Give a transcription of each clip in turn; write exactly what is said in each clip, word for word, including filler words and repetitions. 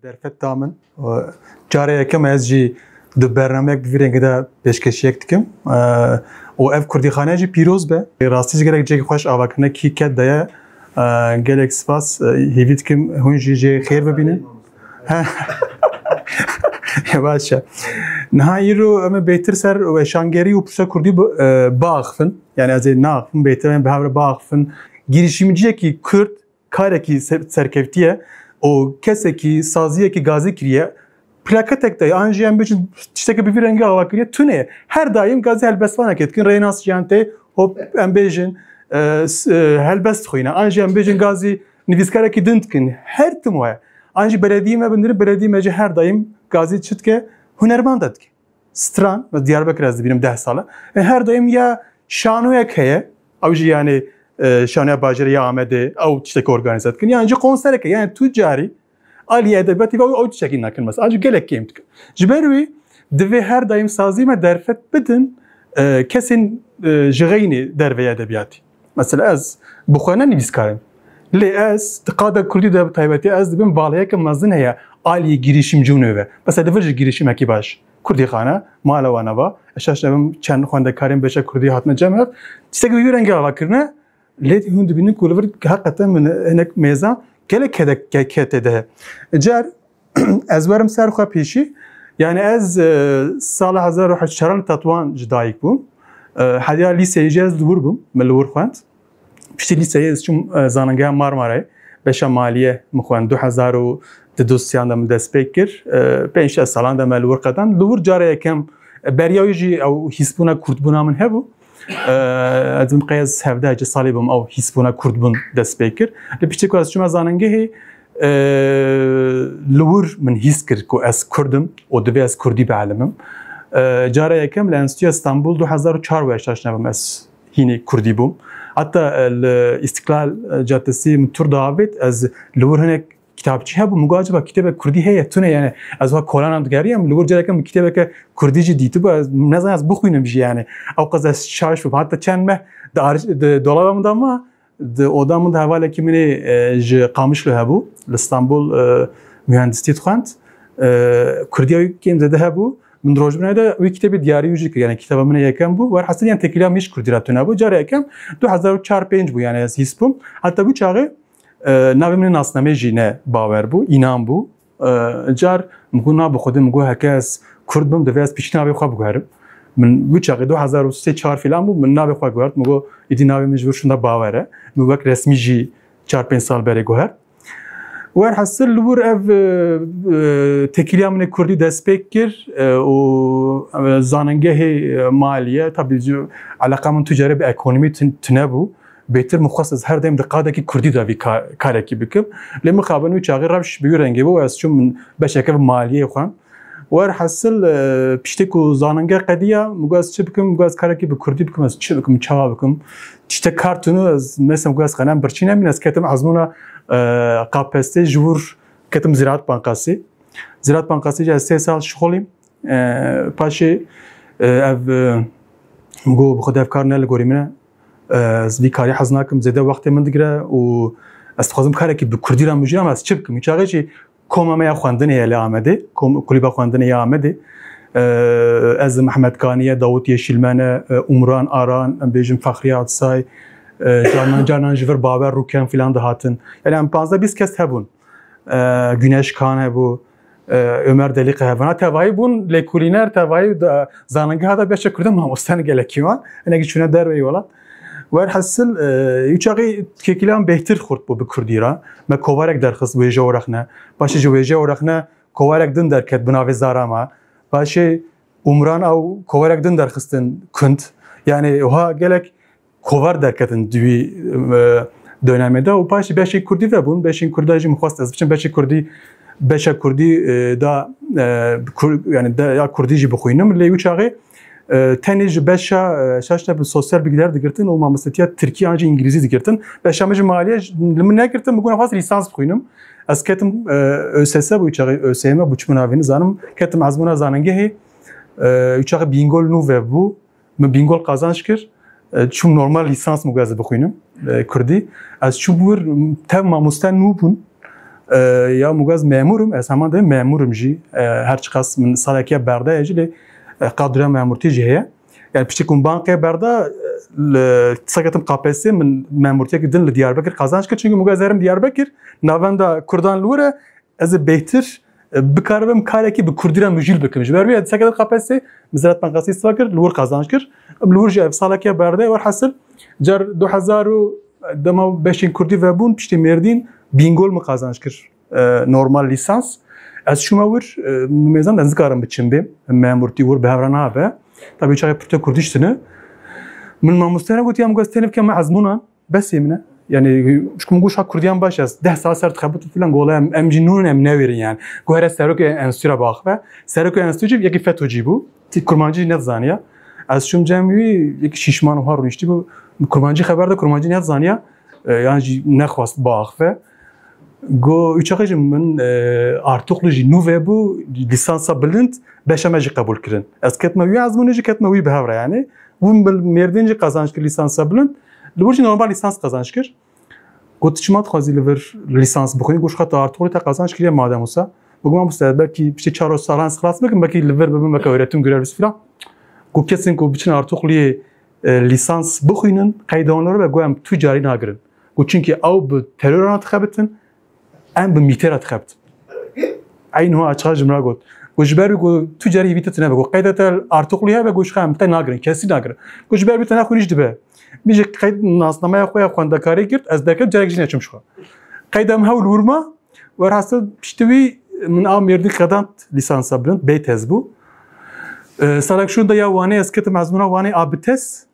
Derfet da min. Û cara yekem ez jî di bernameyek bi vî rengî de pêşkêşiyek dikim. Ee, û ev kurdîxane jî pîroz be. Rastî jî gelek cihekî xweş avakirine kî ket de ye. Ee, gelek spas. Ee, hêvî dikim hûn jî jê xêr bibînin. He. Baş e. Niha îro em ê bêhtir ser weşangerî û pirsa kurdî bi-, e, biaxifin. Yani ez ê naxifim, bêhtir em bi hev re biaxifin. Girişimciyekî kurd karekî ser-, serkevtî ye û kesekî saziyekî gazî kiriye, plaketek de an jî em bêjin tiştekî bi vî rengî ava kiriye, tune ye. Her daîm gazî helbestvanekê dikin, rênas jiyan tê, hop, em bêjin, e, s-, e, helbest dixwîne. An jî em bêjin gazî nivîskarekî din dikin. Her tim waye. An jî belediyê me bindirin, belediyê me jî her daîm gazî çi dike? Hunermanda dike. Stran, Diyarbekir ez dibînim deh sal e. E, her daîm ya şanoyek heye, ew jî yani, e, şanoya bajêrê ya Amedê, ew tiştekî organîze dikin. Yan jî konserek heye. Yani tu carî aliyê edebiyatî ve ew, ew tiştekî nakin mesela. Ancî gelek kêm dikin. Ji ber wî divê her daîm sazî me derfet bidin, e, kesên, e, ji xeynî derveyê edebiyatî. Mesela ez bi xwe ne nivîskar im. Lê ez di qada kurdî de bi taybetî ez dibim baleyeke mezin heye aliyê girîşimcûnê ve. Mesela li vir jî girîşimekî baş. Kurdîxane, mala wana va. Ez şaş nebim çend xwendekarên beşa kurdî hatine cem hev. Tiştekî bi vî rengî ava kirine. Lê hûn dibînin ku li vir heqeten min hinek mêza gelek kedek ke-, kete de. Car ez werim ser xwe pêşî. Yani ez, e, sala hezar û heşt çaran li Tetwan ji dayik bûm. E, hediya lîseyê jî ez li wir bûm. Min li wir xwend. Piştî lîseyê ez çûm, e, Zanîngeha Marmarayê. Beşa maliyê min xwend. Du hezar û du siyan de min dest pê kir. E, pênc şeş salan de me li wir qedand. Li wir cara yekem, e, beriya wî jî ew hîsbûna kurdbûna min hebû. E, ez min qey ez hevdeh salî bûm, ew hîsbûna kurdbûn dest pê kir. Lê piştî ku ez çûme Zanîngehê, e, li wir min hîs kir ku ez kurd im û divê ez kurdî bielimim. E, cara yekem li Enstitûya Stenbul du hezar û çar weşaş nebim ez hînî kurdî bûm. Heta, e, li Îstiklal, e, Caddesî min tur diavêt, ez li wir hinek kitabçî hebû, min got, "Acaba kitêbek kurdî heye, tune?" Yani ez wa kolanan digeriyam, li wir careke min kitêbeke kurdî jî dîtibû, ez nezan ez bixwînim jî yani. Ew qas ez şaş bûm. Heta çend meh di ar-, di dolaba min de ma, di oda min de hevalekî min ê, e, ji Qamişlo hebû, li Stenbul, e, mühendistî dixwend. E, kurdiya wî kêm zêde hebû. Min rojbûna de wî kitêbê diyarî wî jî kir. Yani kitêba min ê yekem bû. Werhasil yani têkiliya min jî kurdî re tune bû. Cara yekem du hezar û çar pênc bû yani ez hîs bûm. Heta wî çaxê, e, navê min ê nasnameyê jî ne Bawer bû, Înan bû. E, car min got, "Na bi Xwedê," min got, "heke ez kurd bim, divê ez piştî navê xwe biguherim." Min wî çaxê du hezar û sê çar filan bû, min navê xwe guhert. Min got, "Îdî navê min ji vir şûnda Bawer e." Min wek resmî jî çar pênc sal berê guhert. Werhasil li wir ev, e, e, têkiliya min ê kurdî dest pê kir, e, û, e, zanîngehê, e, maliye, tabî ji, eleqa min tu carê bi ekonomî tun-, tune bû. Bêtir min xwest ez her dem di qadekî kurdî de vî ka-, karekî bikim. Lê mixabin wî çaxê rewş bi wî rengê bû, ez çûm min beşeke bi maliyê xwend. Werhasil, e, piştê ku zanînge qediya, min got ez çi bikim, min got ez karekî bi kurdî bikim, ez çi bikim, çawa bikim? Tiştek kar tune, ez mesela min got ez qenem birçî nemîn, ez ketim ezmûna, e, K P S S ji wir ketim Ziraat Bankası. Ziraat Bankası jî ez sê sal şixulîm. E, paşê, e, ev, e, min got bi xwe de ev kar ne li gorî min e. E, ez vî karî hez nakim, zêde wextê min digire û ez dixwazim karekî bi kurdî re mijûl, ama ez çi bikim? Wî çaxê jî koma me ya xwendinê ye li Amedê, kom-, kulîba xwendinê ya Amedê. E, ez, Mehmet Kaniye, Davut Yeşilmen e, e, Umran Aran, em bêjin Fexriye Atsay, e, carnan, carnan ji vir Bawer Rûken filan dihatin. Yani em panzdeh bîst kes hebûn. E, Güneş Kan hebû, e, Ömer Delikaya hebûn. Ha, tevayî bûn lêkolîner, tevayî de, zanîngeha de beşa kurdî mamoste ne gelekî wan. Hinekî çûne derveyî welat. Werhasil, e, wî çaxê têkiliya min bêhtir xurt bû bi kurdî re. Me kovarek derxist wêje û rexne. Paşê ji wêje û rexne kovarek din derket bi navê Zara Me. Paşê Umran ew kovarek din derxistin Kund. Yani wiha gelek kovar derketin di wî, e, dönemê de û paşê beşê kurdî vebûn. Beşên kurda jî min xwest ez biçim beşê kurdî, beşa kurdî, e, da, e, kur-, yani de, ya kurdî jî bixwînim. Lê wî çaxê, e, tenê ji beşa, e, şaş ne bi sosyal bilgiler digirtin û mamostetiya tirkî an jî îngilîzî digirtin. Beşa min ji maliyê ji, li min negirtin, min got xwest lîsans bixwînim. Ez ketim, e, ÖSS bû, wî çaxê ÖSYM bû, çi min navê nizanim. Ketim ezmûna zanîngehê, e, wî çaxê Bîngol nû vebû. Min Bîngol qazanç kir. E, çûm normal lîsans min got ez bixwînim, e, kurdî. Ez çûm wir, tev mamoste nû bûn. E, ya min got ez memûr im, ez heman dibêm memûr im jî. E, her çiqas min salekê berde ye jî lê e, qadriya memûrtî jî heye. Yani piştî ku min bankê berda, e, li, dîsa ketim K P S S, min memûrtiyekî din li Diyarbekir qazanç kir. Çimkî min got ez herim Diyarbekir, navenda Kurdan li wir e, ez ê bêhtir e, bikaribim karekî bi Kurdî re mijûl bikim. Ji ber wî dîsa ketim K P S S, min Ziraet Bankasî îstifa kir, li wir qazanç kir. Em li wir jî ev salekê berde, werhasil, car du hezar û dema beşên Kurdî vebûn, piştî Mêrdîn, Bîngol min qazanç kir. E, normal lîsans. Ez çûme wir, e, mêzan ez nikarim biçim bêm. Memûrtî wir bi hev re nabe. Tabî çaxê pirtûk Kurdî jî tune. Min mamoste re gotiye, min got ez tenê bike me ezmûnan. Besê min e. Yani, çku min got şa Kurdiyan baş e, ez deh sal ser dixebitim filan, got wela em, em jî nûn em newêrin yani. Got here serokê enstî re biaxive. Serokê enstî jî yekî feto cî bû. Ti kurmancî jî nedizaniya. Ez çûm cem wî, yekî şîşman wiha rûniştî bû. Kurmancî xeber de, kurmancî nedizaniya. E, yan jî nexwest biaxive. Got, û çaxê jî min, e, Artuklu jî nû vebû, lîsansa bilind, beşa me jî qebûl kirin. Ez ketme wî ezmûnê jî ketme wî bi hev re yani. Hûn bi Mêrdîn jî qazanç kir lîsansa bilind. Li wir jî normal lîsans qazanç kir. Got, tu çima dixwazî li vir lîsans bixwînî? Got, ji xwe tu Artuklu te qazanç kiriye madem wisa. Min got, mamoste, belkî piştî çar salan xilas bikim, belkî li vir bibim weke öğretim görevlisi filan. Got, kesên ku biçin Artukluyê, e, lîsans bixwînin, qeyda wan li vir be, got, em tu carî nagirin. Got, çimkî ew bi terora dixebitin, em bi mîtera dixebitin. Eyn ho açığa ji min re got. Got, ji ber wî got, tu carî hîvî te tune be. Got, qeyda te Artuklu hebe, got, ji xwe em te nagirin, kesî nagirin. Got, ji ber wî te nexwînî jî dibe. Min jî qeyd nasnameya xwe ya xwendekarî girt, ez derket carek jî neçûm ji xwe. Qeyda min hewl wir ma, werhasil piştî wî min a Mêrdîn qedand lîsansa bilind, bê tez bû. E, salek şûn de ya Wanê ez ketim ezmûna Wanê a bi tez,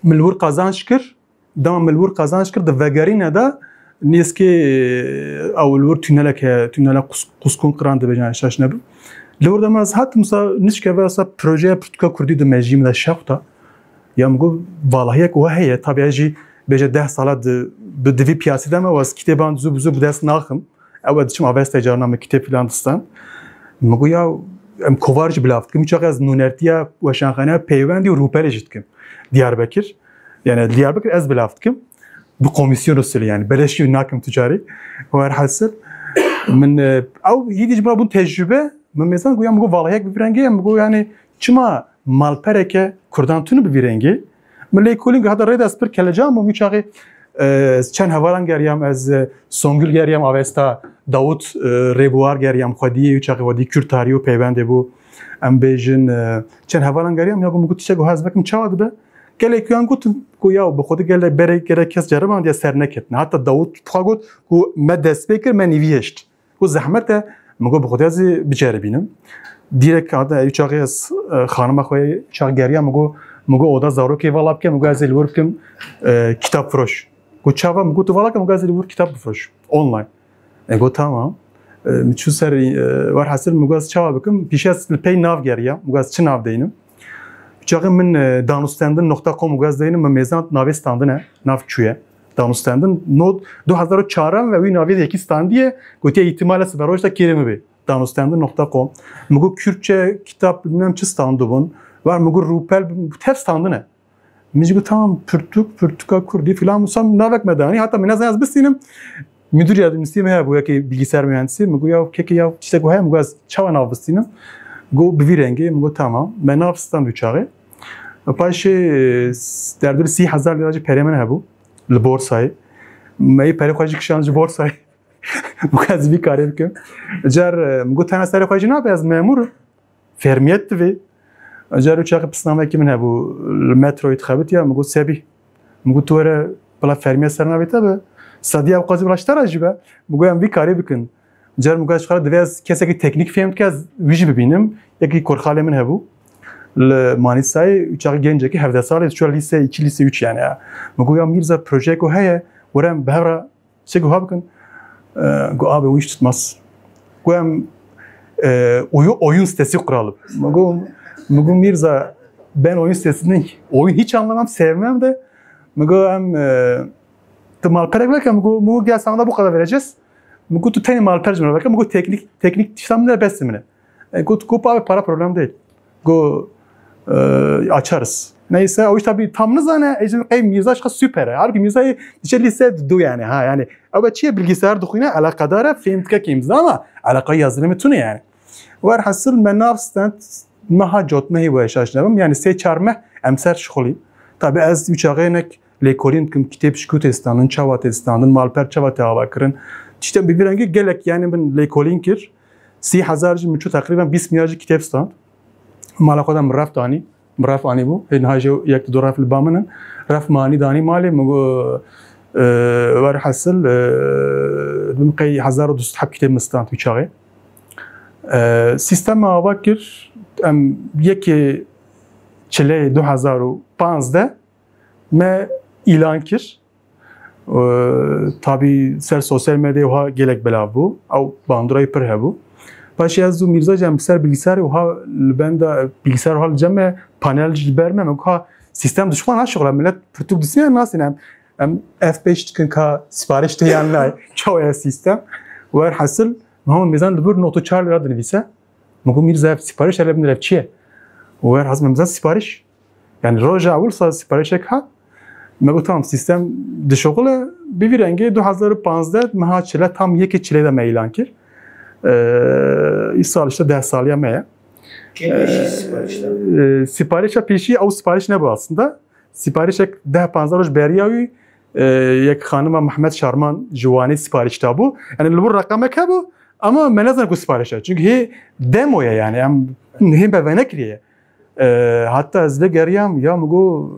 min li wir qazanç kir. Dema min li wir qazanç kir, di vegerîne de nêzkê, e, ew li wir tûnelek heye, tûnela Qus-, Quskûn Qiran dibêjin, eşaş nebim. Li wir dema ez hatim, wisa nişkeve, wisa projeya pirtûka Kurdî di mejiyê min de şewta. Ya min got, valahiyek we heye, tabi ez jî bêje deh sala di, bi divî piyasî de me, ez kitêban zû bi zû bi dest naxim. Ew ez diçim Avestayê carna min kitêb filan distend. Min got, ya em kovar jî bilav dikim. Çax ez nûnertiya weşanxaneya Peywendî û Rûpelê jî dikim. Diyarbekir. Yani Diyarbekir ez bilav dikim. Bi komîsyon usulü yani. Beleşî nakim tu carî. Werhasil. Min, e, ew yî dî ji min re bûn tecrube. Min mêzan got, ya min got, valahiyek bi vî rengê ye. Min got, yani çima malpereke Kurdan tune bi vî rengê? Min lêkolîn got, heta rê de ez pir kelecan bûm. Wî çaxê, e, çend hevalan geriyam ez, e, Songül geriyam, Avesta Davut, e, Rêbuwar geriyam, xwediyê wî çaxê xwedî Kürt tarî û peywendê bû. Em bêjin, e, çend hevalan geriyam, ya got, min got, tiştek wiha ez vekim çawa dibe? Gelek yan gotin ku ya bi xwedî gelek berê gelek kes ceribandiye ser neketine. Heta Davut xwe got ku me dest pê kir, me nîvî hişt. Ku zehmet e, min got, bi xwedî ez ê biceribînim. Dîrek hate ew çaxê ez, e, xanima xwe çax geriya, min got, min got, oda zarokê vala bike, min got, ez ê li wir bikim, e, kitap firoş. Got, çava? Min got, tu vala ke, min got, ez ê li wir kitap bifiroşim. Online. E, got, tamam. E, min çû ser, e, werhasil min got, ez çawa bikim? Pîşe ez li pey nav geriya. Min got, ez çi nav deynim? Çaxê min, e, danûstendin nokta com min got, ez deynim, min mêzan navê standine, nav çûye. Danûstendin, not du hezar û çar ve wî navê yekî standiye, gotiye, îhtimal e siberoj de kêrê min bê. Danûstendin nokta com. Min got, Kürtçe kitap bilmem çi standu bûn. Var min got, Rûpel, tev standine. Min jî got, tamam, pirtûk, pirtûka Kurdî filan, wisa navek me danî. Heta min nezan ez bistînim. Müdür yardımcısı me hebû, yekê bilgisayar mühendisi. Min got, ya kekê ya tiştek heye, min got, ez çawa nav bistînim? Got, bi vî rengê. Min got, tamam. Me nav stand wî çaxê. Paşê, e, derdor sî hezar lira jî perê min hebû. Li borsayê. Me yê perê xwe jî kişand ji borsayê. Min got, ez vî karê bikim. Car, e, min got, tena serê xwe jî nabe, ez memûr im. Fermiyet divê. Car û çaxê pisnamekî min hebû, li metroyê dixebitiya, min got, sebî. Min got, tu were, bila fermiyet ser navê te be. Sadiya ew qazî bila ji te re jî be. Min got, em vî karê bikin. Car min got, ji xwe re divê ez kesekî teknîk fêm dike, ez wî jî bibînim. Yekî kurxalê min hebû. Li Manîsayê, çaxê gencekî hevdeh salê, diçû lîse iki, lîse üç yani. Min got, ya Mîrza, projeyeko heye, were em bi hev re Çi guha bikin? E, got, abi, o iş tutmaz. Got, em, e, oyu-, oyun sitesi kuralım. Mi got, mi got, Mirza, ben oyun sitesini, oyun hiç anlamam, sevmem de. Mi got, em, e, tu malperek bırak, mi got, mi got, gel sana da bu kadar vereceğiz. Mi got, tu tenê malper ji min re veke, mi got, teknik, teknik tiştan min de bes min e. E, got, got, abi, para problem değil. Got, e, açarız. Neyse, ew jî tabî tam nizane, ê jî qey Mîrza jî xwe super e. Halbuki Mîrzayê diçe lîse du yani, ha, yani. Ew be çi ye, bilgisayar dixwîne, eleqedar e, fêm dike kêm zî ama eleqayê yazilê me tune yani. Werhasil me nav stand, meha cotmehê we şaş nebim, yani sê çar meh em ser şixulî. Tabi ez wî çaxê nek lêkolîn dikim, kitêb ji ku tê standin, çawa tê standin, malper çawa tê ava kirin. Tiştên bi vî rengî gelek yani min lêkolîn kir. Sî hezar jî min çû, teqrîben bîst milyar jî kitêb stand. Mala xwe de min ref danî, min ref anîbû. Hê niha jî yek du ref li ba min in. Ref manî danî malê, min got, e, werhasil, e, min qey hezar û du sed heb kitêb min stand wî çaxê. E, sîstema ava kir, em yekê çileyê du hezar û panzdeh me îlan kir. E, tabî ser sosyal medyayê wiha gelek belav bû. Ew bandorayê pir hebû. Paşê ez û Mîrza jî em ser bilgisayarê wiha li benda bilgisayar wiha li cem me, panel jî li ber me. Me got, ha, sîstem dişuxula naşuxula, millet pirtûk distîne nasîne. Em, em F beş dikin ka sipariş te yan nayê. Çawa ye sîstem? Werhasil, Mihamud Mîrzan li vir nokta çar lira dinivîse. Me got, Mîrza, ev sipariş hele binêre, ev çi ye? Werhasil, me Mîrzan sipariş. Yani roja ewil sa siparişek hat. Me got, tamam, sîstem dişuxule, bi vî rengê du hezar û panzdeh meha çile, tam yekê çile de me îlan kir. Ee, îsal işte deh saliya me ye. Kê pêşî sipariş da? Ee, siparişa pêşî ew sipariş nebû aslında. Siparişek deh panzdeh roj beriya wî, e, yek xanima Mehmet Şarman ji Wanê sipariş da bû. Yani li wir reqemek hebû ama me nezan ku sipariş e. Çünkü hê demo ye yani. Em hê me venekiriye. E, hatta ez lê geriyam, ya min got,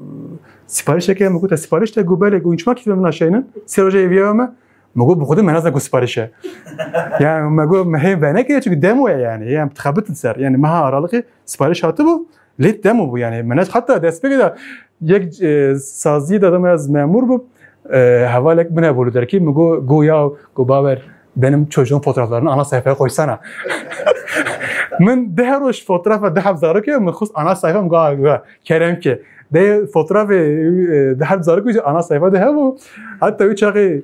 siparişeke, min got, te sipariş te? Got, belê. Got, çima kitêbê min naşeynin? Sê roje eviya me. Min got, bi xwedê me nezan ku sipariş e. Yani me got, me hê venekiriye çünkü demo ye yani. Em dixebitin ser. Yani meha Aralıkê sipariş hatibû, lê demo bû yani. Me ne, hatta destpêkê de yek, e, saziyê de, dema ez memur bûm. E, hevalek min hebû li derkê, min got, got, ya, got, Bawer, benim çocuğun fotoğraflarını ana sayfaya koysana. Min deh roj fotoğrafa deh heb zarokê min xist ana sayfa, min got, kerem ki. Deh fotoğrafê, e, deh heb zarokê ana sayfa de hebû. Hatta wî çaxê,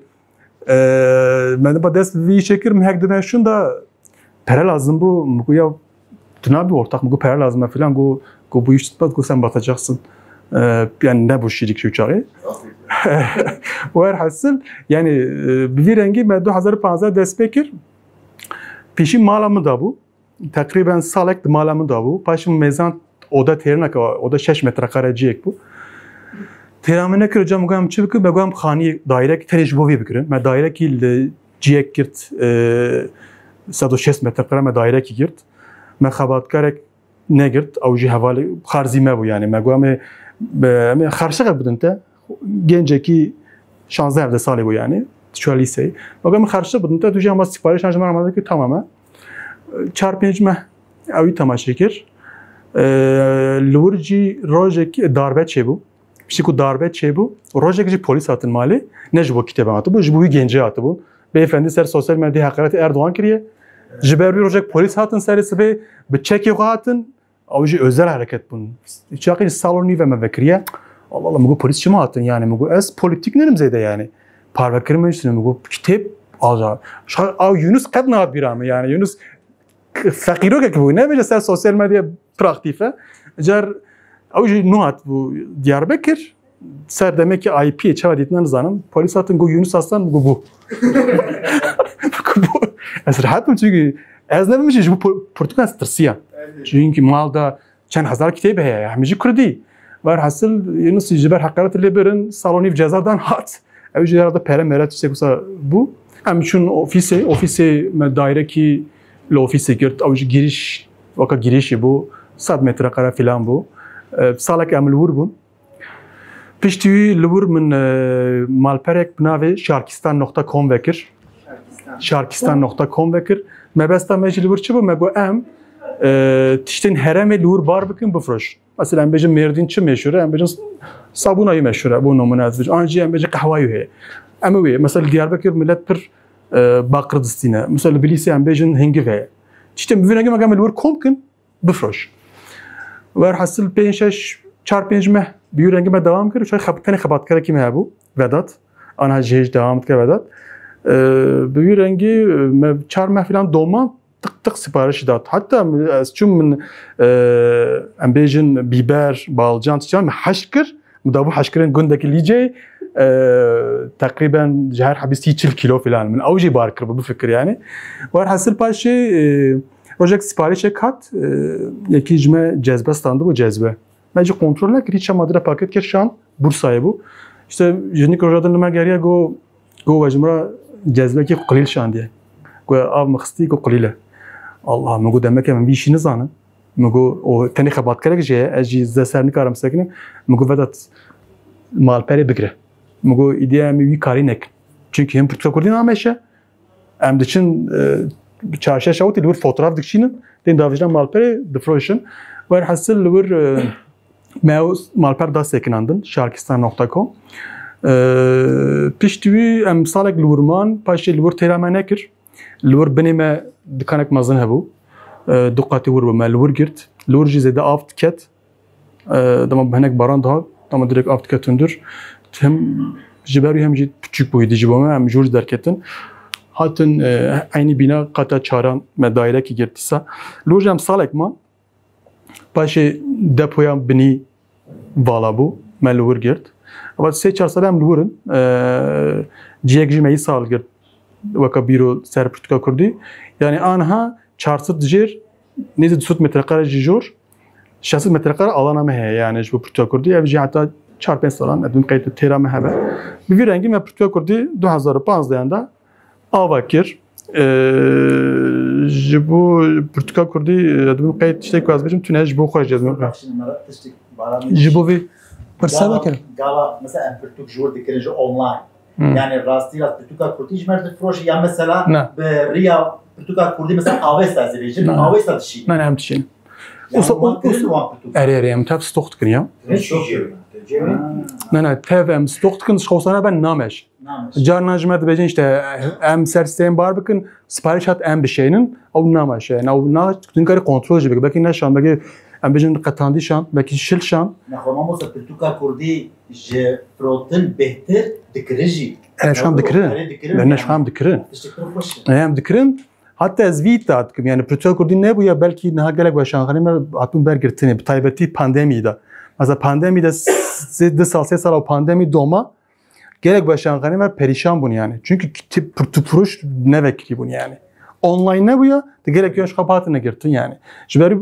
e, me ba dest vî işê kir, min hek dime şûn da pere lazim bû, min got, ya, tu nabî ortak, min got, pere lazim e filan, got, got, bu iş tutmaz, got, sen batacaksın. E, yani ne bu şirik şu çağı. Werhasil, yani, e, bi vî rengî me du hezar û panzdeh dest pê kir. Pêşî mala min dabû. Teqrîben salek di mala min dabû. Paşê min mêzan oda têrine ke, oda şeş metrekare ciyek bû. Têra min nekir, hocam, got, em çi bikin? Me got, em xanî, dairek tenê ji bo vê bikirin. Me dairekî li ciyek girt, e, sed û şêst metrekare me dairekî girt. Me xebatkarek negirt, ew jî hevalê xarzî me bû yani. Me got, em ê, em ê xerçlixek bidin te. Gencekî şazdeh hevdeh salî bû yani. Çûya lîseyê. Me got, em ê xerçlix bidin te, tu jî hema siparişan ji me re amade kir, tamam e. Çar pênc meh ewî temaşe kir. E, li wir jî rojekî darbe çêbû. Piştî ku darbe çêbû, rojek jî polîs hatin malê, ne ji bo kitêban hatibû, ji bo wî gencê hatibû. Beyefendî ser sosyal medyayê heqaretê Erdogan kiriye. Ji ber wî rojek polîs hatin serê sibê, bi çekê xwe hatin, ew jî özel hereket bûn. Çaxê jî sal û nîv me vekiriye. Allah Allah, min got, polîs çima hatin yani? Min got, ez polîtîk nerim zêde yani. Parve kirin min, min got, kitêb, aja. Ew Yunus qet nehat bîra min yani. Yunus feqîrokek bû, nebêje ser sosyal medya pir aktîf e. Car ew jî nû hatibû Diyarbekir, ser demekî I P'yê çawa dîtine nizanim. Polîs hatin got, Yunus Aslan, got, bû. Got, bû. Ez rehet bûm çünkü ez nebim jî ji bo po-, pirtûkan ez tirsiyam. Çünkü mal da çend hezar kitêb heye, hemî jî kurdî. Werhasil, Yunus jî ji ber heqaretê lê birin, sal û nîv ceza dan hat. Ew jî herhalde pere mere tiştek wisa bû. Em çûn ofîsê, ofîsê me dairekî li ofîsê girt. Ew jî giriş, weka girişî bû. Sed metrekare filan bû. E, salek em li wir bûn. Piştî wî li wir min, e, malperek bi navê şarkistan nokta com vekir. Şarkistan nokta com vekir. Mebesta me jî li wir çi bû? Me got em, e, tiştên herêmê li wir bar bikin, bifroşin. Mesela em bêjin Mêrdîn çi meşhur e? Em bêjin sabûna wî meşhur e, bo nimûne ez bêjim. An jî em bêjin qehwa wî heye. Em ê wê, mesela li Diyarbekir millet pir, e, baqir distîne. Mesela li Bilîsê em bêjin hingiv heye. Tiştên bi vî rengî me, em li wir kom bikin, bifroş. Werhasil pênc şeş, çar pênc meh bi wî rengî me dewam kir. Çay xeb-, tenê xebatkarekî me hebû, Vedat. Ana jî hêj dewam dike Vedat. E, bi wî rengî, e, me çar meh filan doman tiq tiq siparişî dat. Heta min, ez çûm min, e, em bêjin bîber, balcan, tiştiyan min heşt kir. Min dabû heştkirin gundekî Lîceyê, e, teqrîben ji her hebî sî çil kîlo filan. Min ew jî bar kiribû, bifikir yani. Werhasil paşê, e, rojek siparişek hat, e, yekî ji me cezbe standibû, cezbe. Me jî kontrol nekir, hiç çema dire paket kir şan, Bursayê bû. İşte jinik roja din li me geriya go, go we ji min re cezbekî qilîl şandiye. Go av min xistî, go qilîl e. Allah, min go demeke min vî işî nizanim. Min go o tenê xebatkerek jê ye, ez jî zê ser nikarim sekinim. Min go vedat malperê bigire. Min go îdiya em ê wî karî nekin. Çünkü hem pirtûka kurdî nameşe, em diçin, e, çarşiya şewitî li wir fotoğraf dikişînin, tên davêjina malperê difroşin. Werhasil li wir, e, me ew malper da sekinandin, şarkistan nokta com. E, piştî wî em salek li wir man, paşê li wir têra me nekir. Li wir binê me dikanek mezin hebû. E, du qatî wir bû, me li wir girt. Li wir jî zêde av diket. E, dema bi hinek baran dihat, dema dirêk av diketin dur. Hem ji ber wî hem jî piçûk bûyî dijî bo me, em jor ji derketin. Hatin, e, eynî bîna qata çaran me dairekî girt dîsa. Li wir jî em salek man. Paşê depoya binî vala bû, me li wir girt. Eva sê çar sal em li wir in. E, cihek jî me îsal girt weke bîro ser pirtûka kurdî. Yani anha çar sed jêr, nêzî du sed metrekare jî jor, şeş sed metrekare alana me heye, yani ji bo pirtûka kurdî. Ev jî heta çar pênc salan, ez dibim qeyd têra me hebe. Bi vî rengî me pirtûka kurdî du hezar û panzdeh de ava kir. Ee, ji bo pirtûka kurdî, e, dibim qeyd tiştek ku ez bêjim, tune ji bo xwe jî ez dibim qeyd. Bak şimdi, Meral, tiştek bara min Ji bo vî pirsa gava, bikirin. Gava, mesela em pirtûk ji wir dikirin ji online. Hmm. Yani rastî rast pirtûka kurdî ji me re difroşe ya mesela Ne. bi riya pirtûka kurdî mesela Avesta ez ê bêjim, Ne. Avesta dişî. Ne, ne, em dişîn. Yani Usa- wan kirin usa- wan pirtûk. Erê, erê, em tev stok dikin ya. Ne şişiyor? Ne, ne, tev em stok dikin, ji xwe sana ben nameş. Nameş. Carna ji me dibêjin işte, em ser siteyên bar bikin, sipariş hat em bişeynin, ew nameşe. Yani ew na, tu nikarî kontrol jî bike. Belkî ne şan, belkî em bêjin qetandî şan, belkî şil şan. Nexwe mamosta pirtûka kurdî ji firotin bêhtir dikirin jî. Erê, şu an dikirin. Erê, dikirin. Erê, şu an dikirin. Tiştek pir xweş e. Erê, em dikirin. Hatta ez vî îdia dikim, yani pirtûka kurdî nebûya, belkî niha gelek weşanxaneyên me hatibûn ber girtinê, bi taybetî pandemiyê de. Mesela pandemiyê de s-, du sal, sê sal ew pandemî doma, gelek weşanxaneyên me perîşan bûn yani. Çünkü kit-, pirtûkfiroş nevekirî bûn yani. Online nebûya, di gelek yan ji xwe hatine girtin yani. Ji ber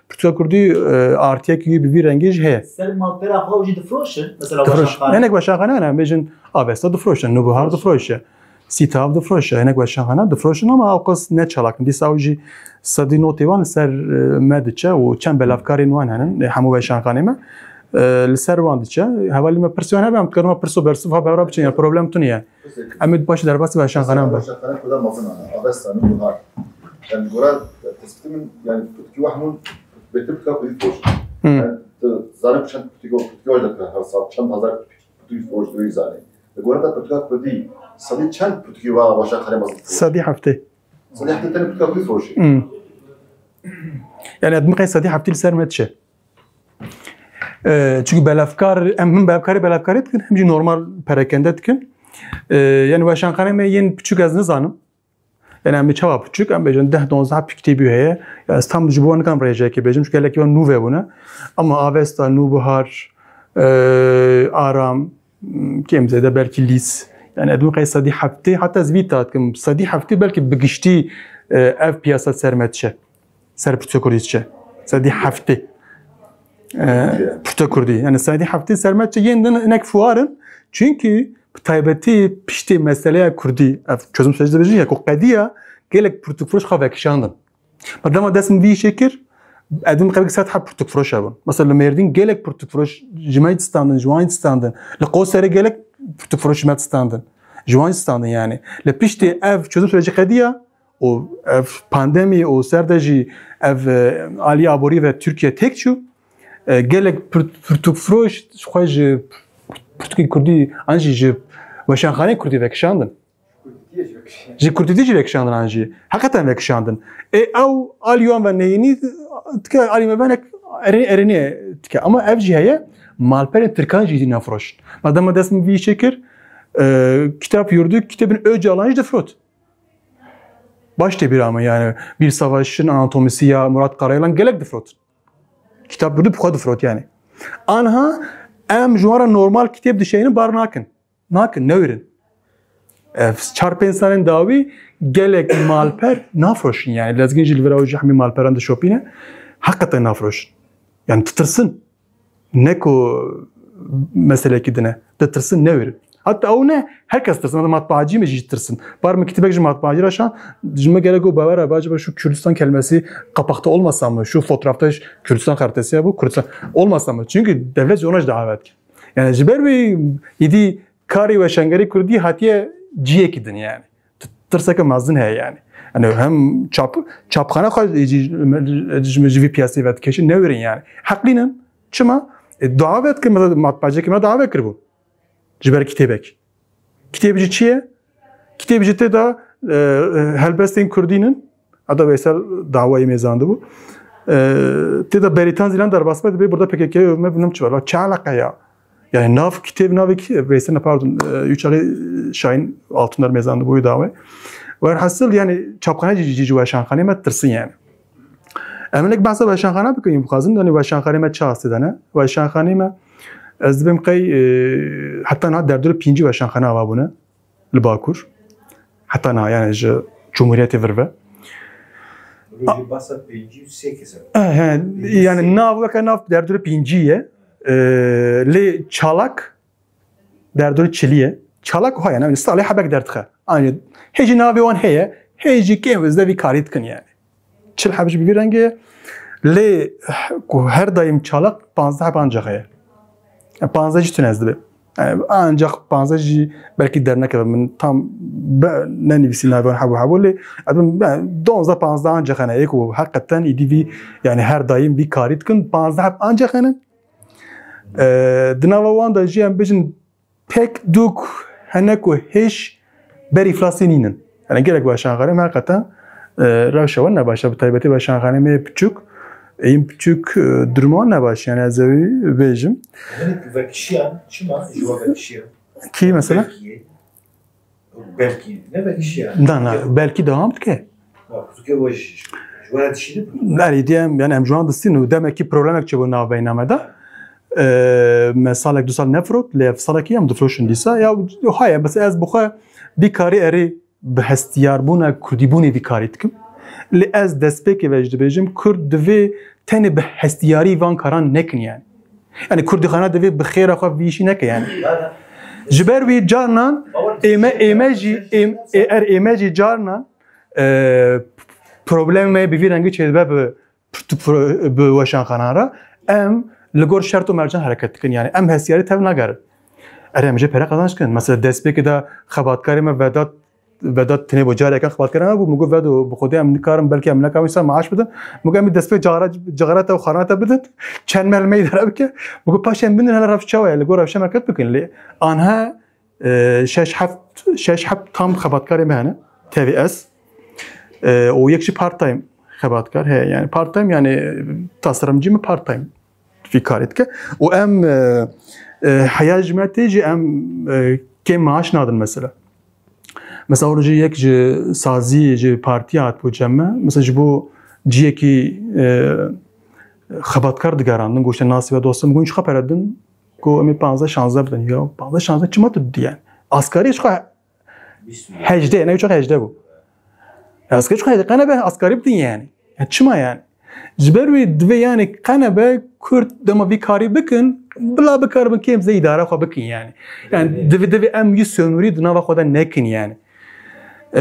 pirtûka kurdî, e, artıyek wî bi vî rengî jî heye. Ser malpera xwe jî difroşin, mesela Difroş. Weşanxane. Hinek weşanxane ne, em bêjin Avesta difroşe, Nûbihar difroşe. Sîtav difroşe, hinek weşanxane difroşin ama ew qas ne çalak in. Dîsa ew jî sedî notê wan li ser, e, me diçe û çend belavkarên wan henin, e, hemû weşanxanê me, e, li ser wan diçe. Hevalî me pirsê wan hebe, em dikarin me pirso bersiv ha bevra biçin, yani problem tune ye. Em ê paşê derbasî weşanxanan bin. Weşanxane Kurda mezin e, Avesta, Nûbihar. Yani gora tespîtê min, yani pirtûkî we hemû bêtir pirtûka kurdî difiroşin. Hmm. Yani tu zanî çend pirtûkî, pirtûkî we de her sal, çend hezar pirtûkî difiroşin, tu zanî. Li gorî te pirtûka kurdî, sedî çend pirtûkî wa weşanxanê mezin difiroşin? Sedî heftê. Sedî heftê tenê pirtûka kurdî difiroşî? Hmm. Yani ez dibim qey sedî heftê li ser me diçe. Ee, çünkü belavkar, em him belavkarê belavkarê dikin, hem jî normal perekende dikin. Ee, yani weşanxanê me yên piçûk ez nizanim. Yani em ê çawa piçûk, em bêjin deh donzdeh piktê bî heye. Ya ez tam ji bo wan nikan rêjekê bêjim, çünkü gelekî wan nû vebûne. Ama Avesta, Nûbihar, e, Aram, m, kêm zêde belkî Lîs. Yani ez dibim qey sedî heftê, heta ez vî îdia dikim, sedî heftê belkî bi giştî, e, ev piyasa ser me diçe. Ser pirtûka kurdî diçe. Sedî heftê. E, pirtûka kurdî. Yani sedî heftê ser me diçe yên din hinek fuar in. Çünkü bi taybetî piştî meseleya kurdî, ev çözüm süreci dibêjin ya, ku qediya gelek pirtûkfiroş xwe vekişandin. Ma dema dest min vî îşê kir, ez dibim qey sed heb pirtûkfiroş hebûn. Mesela li Mêrdîn gelek pirtûkfiroş ji me distandin, ji wan distandin. Li Qoserê gelek pirtûkfiroş ji me distandin. Ji wan distandin yani. Li piştî ev çözüm süreci qediya, û ev pandemî û ser de jî ev, e, alî aborî ve Tirkiye têk çû. E, gelek pir-, pirtûkfiroş ji xwe ji pirtûkên kurdî, an jî ji weşanxaneyên kurdî vekişandin. Ji kurdîtî jî vekişandin an jî. Heqeten vekişandin. Ê ew alî wan ve neyînî dike, alî me ve nek erê-, erênê dike. Ama ev jî heye, malperên tirkan jî dî nefiroşin. Ma dema dest min vî îşê kir, e, kitap yurdu, kitabên Ocalan jî difirot. Baş tê bîra me, yani, Bir Savaşın Anatomisi ya Murat Karayalan gelek difrot. Kitap bû, bi xwe difrot, yani. Anha em ji wan re normal kitêb dişeynin, bar nakin. Nakin, newêrin. Ev çar pênc salên dawî gelek malper nafroşin, yani. Lezgin jî li vir ew ji hemî malperan dişopîne. Heqeten nafroşin. Yani, ditirsin. Ne ku meselekî din e. Ditirsin, newêrin. Hatta ew ne, her kes tirsin. Hatta matbaacî me jî tirsin. Bar min kitêbek ji matbaacî re şand, ji min gerek got, bawer e, acaba şu Kürdistan kelimesi kapakta olmasa mı? Şu fotoğrafta Kürdistan haritası ya bu, Kürdistan olmasa mı? Çünkü devlet ji ona jî davet. Yani ji ber wî îdî karê weşangerê Kurdî hatiye ciyekî din yani. T-, tirseke mezin heye yani. Yani hem çap-, çapxane xwe jî, jî, ji vî piyasê vedikêşin, newêrin yani. Heqlî nin. Çima? E, dawa vedikin, mesela matbaaciyekê me dawa vekiribû. Ji ber kitêbek. Kitêb jî çi ye? Kitêb jî tê de, e, e, helbestên Kurdî nin. Heta Veysel dawayê mêzandibû. E, tê de Berîtan Zîlan derbas be, dibê burada P K K me binim çi be. La çi eleqe ya? Yani nav kitêb, navê ki-, Veysel ne, pardon, e, Üç Ağrı Şahin Altuner mêzandibû wê dawayê. Werhasil yani çapxane jî, jî, jî weşanxanê me tirsin yani. Em hinek behsa weşanxana bikin, bixwazin, yani weşanxanê me çi astê de ne? Weşanxanê me, ez dibêm qey, e, heta niha derdorê pêncî weşanxane ava bûne li Bakur. Heta niha, yani ji Cumhuriyetê vir ve. Rojê basa pêncî û sê kes e. Eh, he, yani nav weke nav derdorê pêncî ye. E, lê çalak derdorê çilî ye. Çalak wiha ye, ne, salê hebek derdixe. Anî hê jî navê wan heye, hê jî kêm zide vî karî dikin yani. Çil heb jî bi vî rengê ye. Lê ku her daîm çalak panzdeh heb ancaq heye. Yani panzdeh jî tune ez dibe. Yani ancaq panzdeh jî belkî dernekeve, min tam be-, nenivîsî navê wan hebû hebû lê ez bim, yani donzdeh panzdeh ancaq hene. Ê ku heqeten îdî vî, yani her daîm vî karî dikin, panzdeh heb ancaq hene. E, di nava wan de jî em bijin pek dûk hene ku hêj ber îflasê nînin. Yani gelek weşanxane me heqeten, e, rewşa wan ne baş e, bi taybetî weşanxanê me yê piçûk, ên piçûk, e, duruma wan ne baş, yani ez ê wî bêjim. Hinek vekişiyan, çima ji we vekişiyan? Kî mesela? Belkî yê. Belkî, ne belkî ya. Na, na, belkî dewam dike. Ha, tu ke we ji, ji we re dişînin? Erê, diyem, yani em ji wan distîn û demekî problemek çêbû navbeyna me de. Ee, me salek du sal nefirot, lê ev salekî em difroşin dîsa. Ya, haya, bes ez bi xwe vî karî erê bi hestiyarbûna kurdîbûnê vî karî dikim. Lê ez destpêkê ve jî dibêjim, kurd divê tenê bi hestiyarî van karan nekin yani. Yani kurdîxana divê bi xêra xwe vî işî neke yani. Ji ber wî carnan ême, ême jî, êm-, ê-, er ême jî carnan, e, problemê me bi vî rengî çêdibe bi, bi weşanxanan re. Em li gor şert û mercan hereket dikin. Yani em hestiyarî tev nagerin. Erê em jê pere qazanç dikin. Mesela destpêkê de xebatkarê me Vedat Vedat tenê bo carekan xebatkirina bû. Min got, Vedo, bi Xwedê em nikarin, belkî em nekarin wisa maaş bidin. Min got, em ê destpê cixara, cixara te û xwarina te bidin. Çend meh li me îdare bike. Min got, paşê em bindin, hele rewş çawa ye? Li gor rewşa me qet bikin. Lê anha, e, şeş heft, şeş heft tam xebatkarê me hene. Tevî ez. E, û yek jî part time xebatkar heye. Yani part time, yani tasarımcı mı part time? Vî karê dike. Û em, e, e, heya ji me tê jî em, e, kêm maaş nadin mesela. Mesela, rojê yek ji sazî, ji partî hatibû cem me. Mesela, ji bo ciyekî, e, xebatkar digerandin, goşte nasî ve dostum, gon çiqa pere din? Go, em ê panzdeh şanzdeh bidin. Ya, panzdeh şanzdeh çima tu didiyen? Asgarî çiqa hejdeh, ne, çok hejdeh bû. Asgarî çok hejdeh, qene be asgarî bidin yani. Ya çima yani? Ji ber wê divê yani qene be Kurd dema vî karî bikin, bila bikaribin kêm zey îdara xwe bikin yani. Yani divê, divê em yî sömürî di nava xwe de nekin yani. Ee,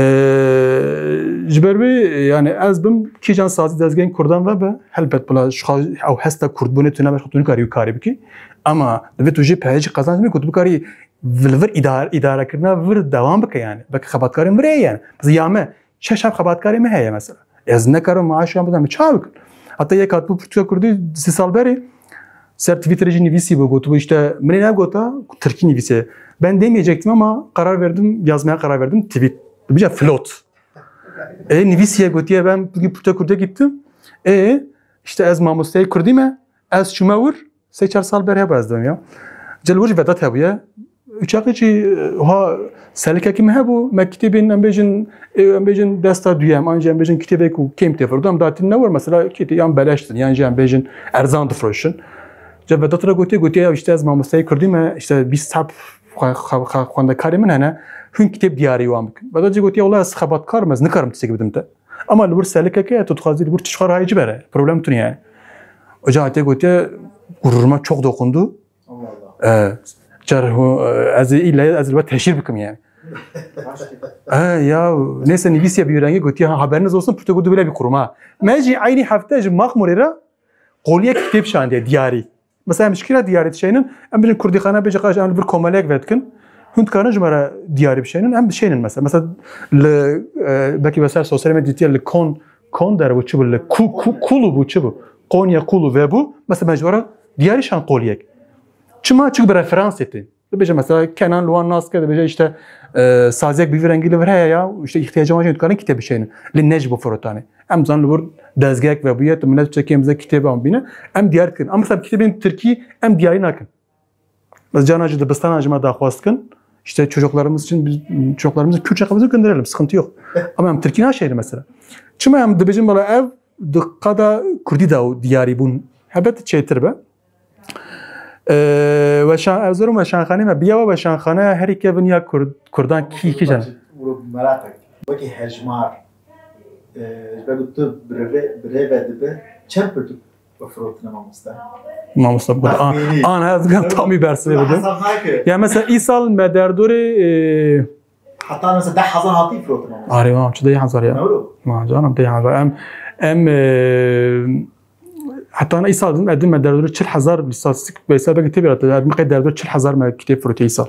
ji ber wê yani ez bim kîjan sazî dezgehên Kurdan ve be, helbet bila ji xwe ew hesta Kurdbûnê tu nabe xwe tu nikarî wî karî bikî. Ama divê tu jê peyê jî qezenc bikî ku tu bikarî li vir îdare, îdarekirina vir dewam bike yani. Belkî xebatkarên vir heye yani. Mesela ya me, şeş heb xebatkarê me heye mesela. Ez nekarim maaş wan bidim, çawa bikim? Heta yek hatibû pirtûka kurdî sê sal berê ser Twitterê jî nivîsî bû, gotibû işte, min ê negota, tirkî nivîsê. Ben demeyecektim ama karar verdim, yazmaya karar verdim. Tweet. Bica flot. E, nivîsiye gotiye, ben bugün pirtûka kurdî gittim. E, işte ez mamosteyê kurdî me, ez çûme wir, sê çar sal ber hebû ez dibim ya. Cil wir jî Vedat hebûye. Çaxê jî, e, ha selikekî me hebû, me kitêbên, em bêjin, e, em bêjin desta duyem, an jî em bêjin kitêbê ku kêm tê firotin, em datin ne wir, mesela kitê yan beleştin, yan jî em bêjin erzan difiroşin. Ca Vedat re gotiye, gotiye, "Ya işte ez mamosteyê kurdî me, işte bîst heb xwe-, xwe-, xwe-, xwendekarê min hene, hûn kitêb diyarî wan bikin." Vedat jî gotiye, "Wela ez xebatkarim, ez nikarim tiştekî bidim te. Ama li wir selikeke ye, tu dixwazî li wir tişt xwe rahî cibere, problem tune yani." Oca hatiye gotiye, gururuma çok dokundu. Allah Allah. E, car hu-, e, ez ê îlle ez ê li we teşhîr bikim yani. E, ya, neyse, nivîsiye bi rengî gotiye, "Ha, haberiniz olsun, pirtûk û dubile bir kurum ha." Me jî eynî hefte ji Maxmûrê re qoliyek kitêb şandiye, diyarî. Mesela em ji kî re diyarî dişeynin, em bêjin kurdîxane, bêje, "Xaş, em li vir komeleyek vedikin. Hûn dikarin ji me re diyarî bişeynin, em dişeynin." Mesela, mesela li, e, belkî we ser sosyal medya dîtiye, li Kon, Kon der bû çi bû, li Ku-, Ku-, Kulu bû çi bû? Konya Kulu vebû, mesela me ji we re diyarî şand qoliyek. Çima? Çünkü bi referansê tê. Dibêje mesela Kenan li wan nas kir, dibêje işte, e, saziyek bi vî rengî li vir heye ya, işte îhtiyacê wan jî dikarin kitêb bişeynin. Lê ne ji bo firotanê. Em zanin li vir dezgehek vebûye, tu milet çekê em bize kitêban bîne. Em diyar dikin. Ama mesela kitêbên tirkî em diyarî nakin. Mesela cana jî dibistana ji me daxwaz dikin. İşte çocuklarımız için biz, çocuklarımızı Kürtçe kapısı gönderelim, sıkıntı yok. Ama em tirkî naşeynin mesela. Çima em dibêjin bala ev di qada kurdî de û diyarî bûn. Hebet çêtir be. Ee, weşan, ez zorim weşanxanê me. Biyawa weşanxane herî kevin ya Kurd-, Kurdan kî, kî jan? Wekî hejmar, e, ji ber ku tu birêve, birêve dibe, çend pirtûk bifirotine mamoste? Mamoste, bu an, Tahmînî. An ez gan tamî bersivê bidim. Hesab nake. Ya mesela îsal me derdorê, e, Heta mesela deh hezar hatî firotin mamoste. Arê, mam, çi deh hezar ya? Ne ro? Ma canım, deh hezar. Em, em, e, Heta ne îsal din, edim me derdor çil hezar, îstatistik ve îsal belki tebî hatta, edim qey derdor çil hezar me kitêb firotiye îsal.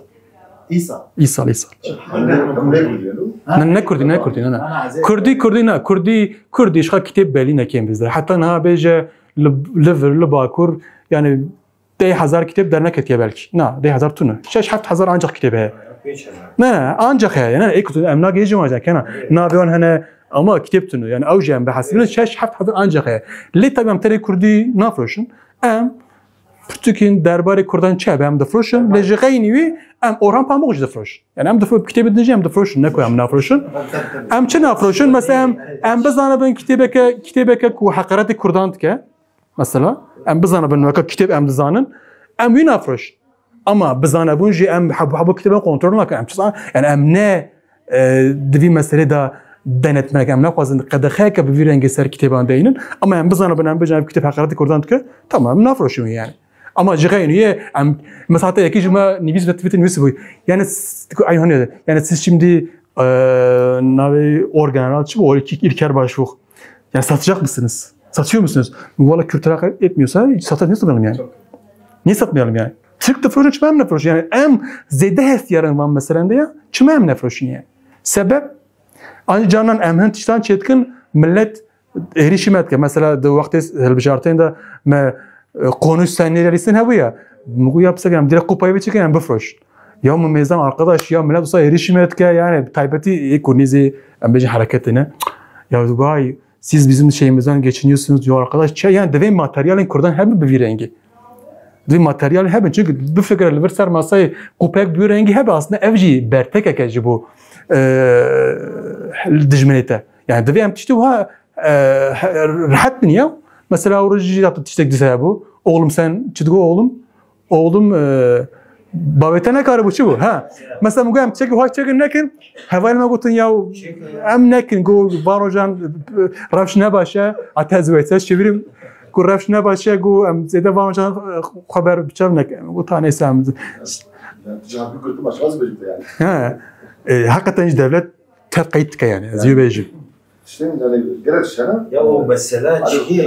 Îsal? Îsal, îsal. Hemle, hemle kurdî, no? Ne, ne kurdî, ne kurdî, ne, ne. Kurdî, kurdî, ne, kurdî, kurdî, şixa kitêb belî nekin bizde. Heta niha bêje li, li vir, li bakur, yani deh hezar kitêb derneketiye belkî. Na, deh hezar tune. Şeş heft hezar ancak kitêb heye. Ne, ne, ancak heye. Ne, ne, ê kurdî, em nagê jî maje, kena. Navê wan hene, ama kitêb tune. Yani ew jî em bihesibin, şeş heft hezar ancak heye. Lê tabi em tenê kurdî nafroşin. Em pirtûkên derbarê Kurdan çi hebe em difroşin, lê ji xeynî wî em Orhan Pamuk jî difroşin. Yani em difro-, kitêbê din jî em difroşin, ne ku em nafroşin. Em çi nafroşin? Mesela em, em bizanibin kitêbeke, kitêbeke ku heqaretê Kurdan dike. Mesela em bizanibin weke kitêb em dizanin. Em wî nafroşin. Ama bizanebûn jî em heb-, hebû kitêban kontrol nakin. Em çi zan-, yani em ne, e, di vî meselê de denetmek, em naxwazin qedexeyeke bi vî rengê ser kitêban deynin. Ama em bizanibin, em bêjin ev kitêb heqaretê Kurdan dike, tamam, em nafroşin yani. Ama ji xeynî ye, em, mesela heta yekî ji me nivîs ve tweetê nivîsî bû. Yani s-, aynı hani, yani siz şimdi, e, navê Orgeneral çi bu? O İlker Başbuğ. Yani satacak mısınız? Satıyor musunuz? Valla Kürtlere hakaret etmiyorsa hiç sata-, niye satmayalım yani? Niye satmayalım yani? Türk de proje çime em ne proje? Yani em zêde hestiyarın van meselende ya. Çime em ne proje yani? Sebep? Aynı canan em hin tiştan çetkin millet êrîşî me dike. Mesela di wextê hilbijartên de me, e, konuş sen nerelisin hebû ya. Min got ya pisek em direkt kupayê biçikin em bifroş. Ya min mêzan arkadaş ya millet olsa êrîşî me dike yani taybetî ê ku nîzî em bêjin hereketê ne. Ya vay siz bizim şeyimizden geçiniyorsunuz diyor arkadaş. Çe, yani divê materyalên Kurdan hebin bi vî rengî. Divê materyalên hebin. Çünkü bifikire li vir ser masayê kupek bi vî rengî hebe aslında ev jî bertekeke ji bo, e, dijminê te. Yani divê em tiştê wiha, e, he-, rehet bin ya. Mesela o rojî jî tiştek dîsa hebû. Oğlum sen çi digo oğlum? Oğlum, e, bavê te nekaribû çi bû? Ha. Mesela min got em çek, wiha çekin nekin. Hevalê me gotin ya em nekin. Got van rojan, e, rewş ne baş e. Ate ez wê çevirîm. Got rewş ne baş e. Got em zêde van rojan, e, xeber biçev nekin. Got ta neyse em. Yani, tu cevabı gördün başka az verir yani. Ha. E, hakikaten jî devlet tev qeyd dike yani. Ez yê bêjim. Tiştên, yani, gelek tişt hene. Ya o mesela çi ye?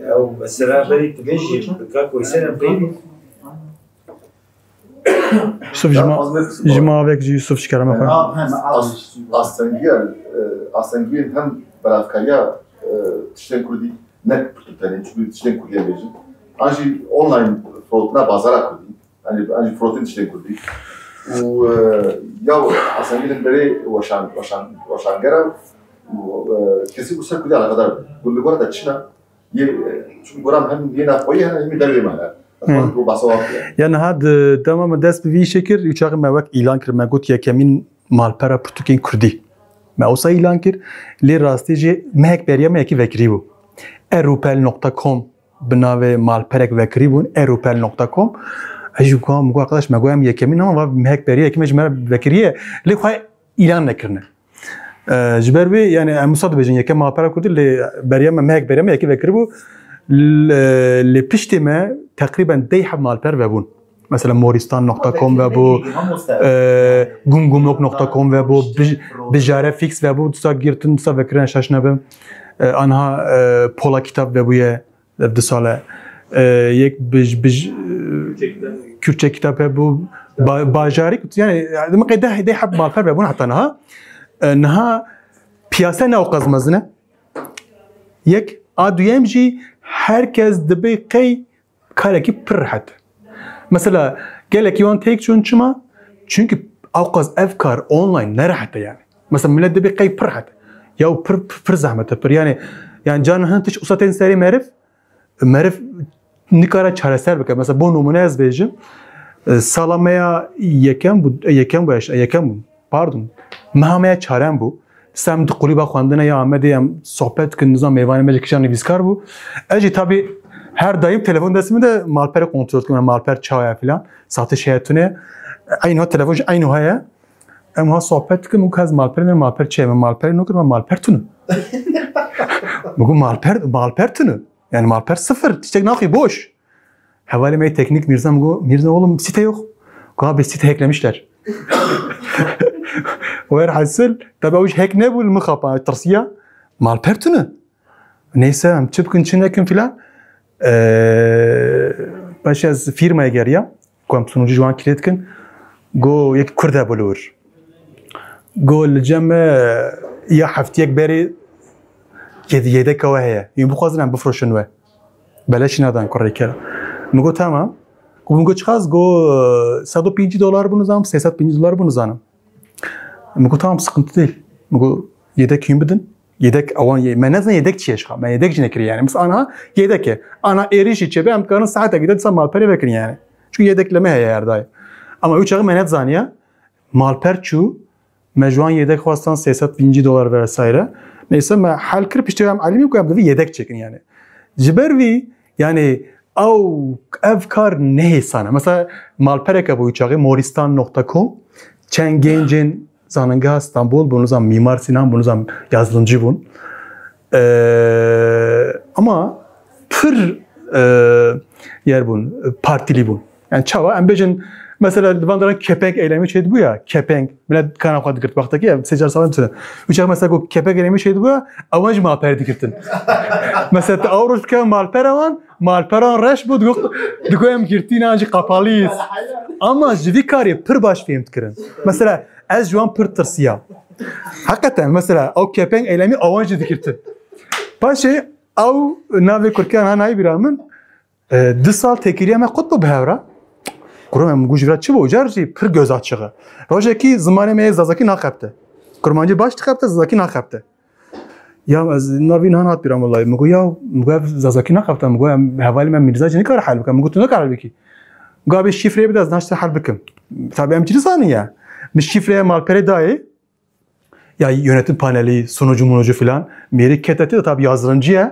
Ya o mesela berî tu bêjî, bi kak Weyselê em qeyd. Yusuf, ji ma, ji ma avêk jî Yusuf ji kerema xwe. As-, astengiya, e, astengiyên hem belavkariya, e, tiştên kurdî ne pirtûk tenê, çünkü tiştên kurdî em bêjin. An jî online firotina bazara kurdî. Yanî, yanî firotin tiştên kurdî. Û, e, ya Hasan Gül'ün berê weşan-, weşan-, weşangera û, e, kesî ku ser kurdî alakadar be. Ku li gora te çi ne? Yê, e, çünkü gora hem yê navxweyî hene, hem dervê me hene. Xwe bû basa wa kiriye. Ya niha di dema me dest bi vî îşê kir, û çaxê me wek îlan kir, me got yekemîn malpera pirtûkên kurdî. Me wisa îlan kir, lê rastî jî mehek beriya me yekî vekirî bû. Erupel nokta com bi navê malperek vekirî bûn, erupel nokta com. Ez jî got, got, arkadaş, me got em yekemîn, ama va mehek beriya yekî me ji me re vekiriye, lê xwe îlan nekirine. E, ji ber wê, yani, em wisa dibêjin, yekem malpera kurdî, lê beriya me, mehek beriya me yekî vekirî bû. Lê, lê piştê me teqrîben deh heb malper vebûn. Mesela moristan nokta com vebû, e, gumgumok nokta com vebû, bij-, bijare fix vebû, disa girtin, disa vekirin, şaş nebim. E, anha, e, pola kitap vebûye, ev du sal e. E, yek bij-, bij-, Kürtçe kitap hebû, ba-, bajarik, yani, yani, demek deh, deh heb malper vebûn heta niha. E, niha piyase ne o qaz mezin e. Yek, a duyem jî herkes dibê qey karekî pir rehet. Mesela gelekî wan têk çûn çima? Çünkü ewqas ev kar online ne rehet e yani. Mesela millet dibê qey pir rehet. Ya pir, pir, pir zehmet e pir. Yani, yani can hin tişt usa tên serê meriv, meriv nikare çareser bike. Mesela bo numune ez bêjim, e, sala me ya yekem bû, e, yekem bû, eş-, yekem bû. Pardon, meha me ya çarem bû. Sem di kulîba xwendine ya Amedê em sohbet dikin, nizam mêvanê me jî kişan nivîskar bû. Ez jî tabî her daîm telefon destê min de malperê kontrol dikim, malper çawa ye filan, satış heye tune. Eyn ha telefon jî eyn heye. Em ha sohbet dikin, û ez malperê me, malper çi ye? Me malperê nokir, me malper tune. Min got malper, malper tune. Yani malper sıfır, tiştek naxî boş. Hevalê me teknik Mirza mi got, Mirza oğlum site yok. Got abi site hacklemişler. Werhasil, tabi o iş hack nebû, li min xapa, tirsiya. Malper tune. Neyse, em çi bikin, çi nekin filan. Ee, paşê ez firmayê geriya, ku em sunucî ji wan kirê dikin. Got yek Kurd hebû li wir. Got li cem me ya heftiyek berê yed-, yedeka we heye. Yên bixwazin em bifroşin we. Beleşî nadan kurê kera. Min got tamam. Got, min got çiqas? Got sed û pêncî dolar bû nizanim, sê sed pêncî dolar bû nizanim. Min got tamam, sıkıntı değil. Min got yedek hûn bidin. Yedek awan ye. Me nezan yedek çi ye şixa. Me yedek jî nekiriye yani. Mesela anha yedek e. Anha êrîşî çêbe em dikarin saeteke de dîsa malperê vekirin yani. Çünkü yedek li me heye her daim. Ama ew çaxê me nezaniye. Malper çû, me ji wan yedek xwestan sê sed pêncî dolar vesaire. Neyse me hel kir, piştî em elîmî ku em divê yedek çêkin yani. Ji ber vî yani ew, ev kar nehêsan e. Mesela malpereke bû çaxê moristan nokta com, çend gencên zanengeha Stenbol bûn, nizam Mîmar Sinan bûn, nizam yazılımcı bûn. Ee, ama pir, e, yer bûn, partilî bûn. Yani çawa? Em bêjin, mesela, li van deran kepeng eylemî çêdibû ya, kepeng, millet kana xwe digirt wextekî, ya, sê çar sal em çêne. Û çax, mesela, ku kepeng eylemî çêdibû ya, ewan jî malperê digirtin. Mesela, tu ew roj bike malpera wan, malperan reş bû, digo, digo em girtî ne, an jî qapalî. Ama ji vî karê pir baş fêm dikirin. Mesela, ez ji wan pir tirsiyam. Heqeten, mesela, ew kepeng eylemî ewan jî digirtin. Paşê, ew navê kurkiyan ha nayê bîra min, e, du sal têkiliya me qut bû bi hev re. Kuro me, min got ji vira çi bû? Car jî pir göz açığı. Rojekî zimanê me yê zazakî naxebite. Kurmancî baş dixebite, zazakî naxebite. Ya ez navî niha hat bîra min, wellahî. Min got ya, min got ev zazakî naxebite. Min got em hevalê me Mîrza jî nikare hel bike. Min got tu nikare hel bikî. Min got abi şifreyê bide, ez niha hel bikim. Tabi em çi nizanin ya. Min şifreya malperê dayê. Ya yönetim paneli, sunucu munucu filan. Mêrî kete tê de tabi yazılımcı ye.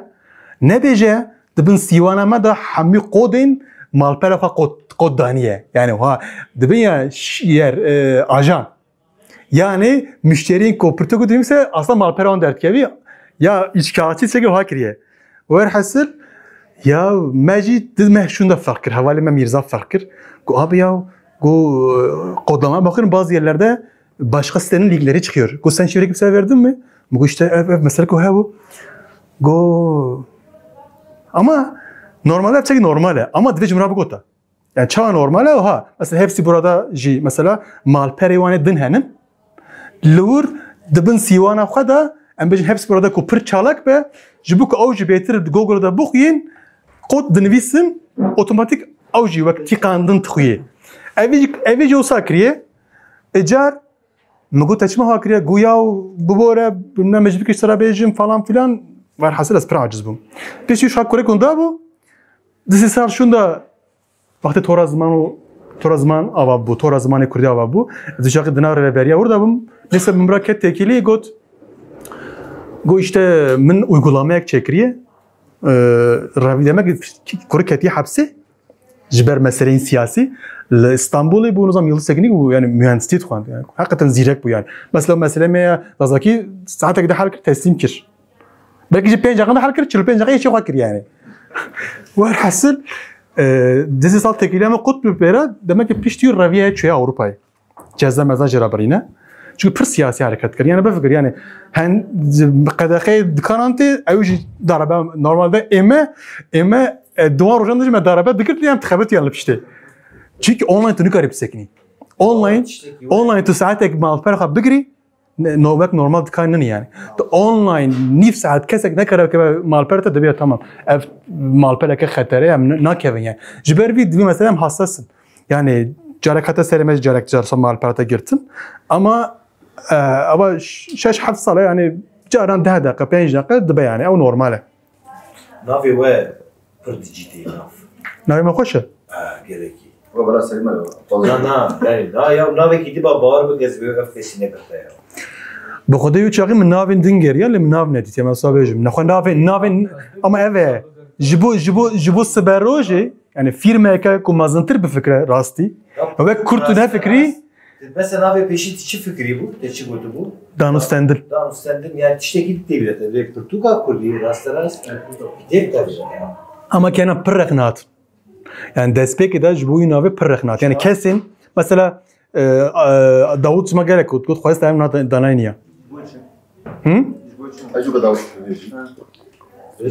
Nebêje, di bin sîwana me de hemî kodên malpera xwe kod, kod daniye. Yani ha, dibin ya ş-, yer, e, ajan. Yani müşteriyên ku pirtûk dibînse asla malpera wan derdikevî. Ya îşkatî çekê ha kiriye. Werhasil, ya me jî di meh şûnda ferq kir. Hevalê me Mîrza ferq kir. Got abi ya, got, e, kodlama bakın bazı yerlerde başka sitenin linkleri çıkıyor. Got sen şifre kimseye verdin mi? Min got işte ev, ev mesele ku hebu. Got ama normalde hepsi normal e. Ama divê cumhura bigota. Yani çawa normal e? Oha. Mesela hepsi burada jî mesela malperê wan ê din henin. Li wir di bin sîwana xwe de em bêjin hepsi burada ku pir çalak be. Ji bo ku ew jî bêtir di Google de bixwîn, kod dinivîsin, otomatik ew jî wek tîqandin dixwî. Evî jî, evî jî wisa kiriye. Ê car min got te çima ha kiriye? Got ya bibore, bilmem ne, mecbûr kir sera bêjim falan filan. Werhasil ez pir aciz bûm. Piştî şak kurek hunda bû. Di sê sal şûnda Wextê tora ziman û tora ziman ava bû, tora zimanê kurdî ava bû. Ez wî çaxê di nav rêveberiya wir de bûm. Neyse min bira ket têkilî, got, got işte min uygulameyek çêkiriye. E, revî demek kuri ketiye hepsê. Ji ber meseleyên siyasî li Stenbolê bû, nizam Yıldız Teknik bû, yani mühendisliği dixwend. Yani, hakikaten zîrek bû yani. Mesela mesele me ya Zazakî saetek de hel kir, teslîm kir. Belkî ji pênc deqan de hel kir, çil û pênc deqe yê xwe kir yani. Werhasil, e, dizê sal têkiliya me qut bi pêra, demek ki piştî reviye çûye Ewropayê. Ceza meza jê re birîne. Çünkü pir siyasî hereket kir. Yani bifikir yani hen qedexeyê dikanan tê, ew jî darbe normalde ême, ême, e, duwan rojan de jî me darbe digirt, yani dixebitiyan li piştê. Çünkü online tu nikarî bisekinî. Online, online tu saetek malper xwe bigirî, ne, no, wek normal dikan nîne yani. Tu online nîv saet kesek nekare keve malper te, dibe tamam. Ev malpereke xetere ye, em n-, nakevin yani. Ji ber vî divî mesela em hassas in. Yani carek heta serê me, carek carsa malper te girtin. Ama, e, ava ş-, şeş heft sal e yani caran deh deqe, pênc deqe dibe yani, ew normal e. Navê we pir dicîtê nav. Navê me xweş e? Ha, gelekî. Wa bela serê me. Na, na, yani, na, ya navekî diba bawer bike, ez vê ev kesî nebirte ya. Bi xwedê wî çaxî min navên din geriya, lê min nav nedîtiye, me wisa bêjim. Nexwe navên, navên, ama ev e. Ji bo, ji bo, ji bo siberojê, yani fîrmeyeke ku mezintir bifikre rastî. Ya, wek kurd tu nefikirî, Mesela navê pêşî tu çi fikirî bû? Te çi gotibû? Danûstendin. Danûstendin, yani tiştekî tê bîra te. Vê pirtûka kurdî rasterast têk tevî ya. Ama kena pir rexnat. Yani destpêkê de ji bo wî navê pir rexnat. Yani kesên, mesela, e, e, Davut çima gelek got, got xwest em na danayniya. Hı? Ejo be Davut.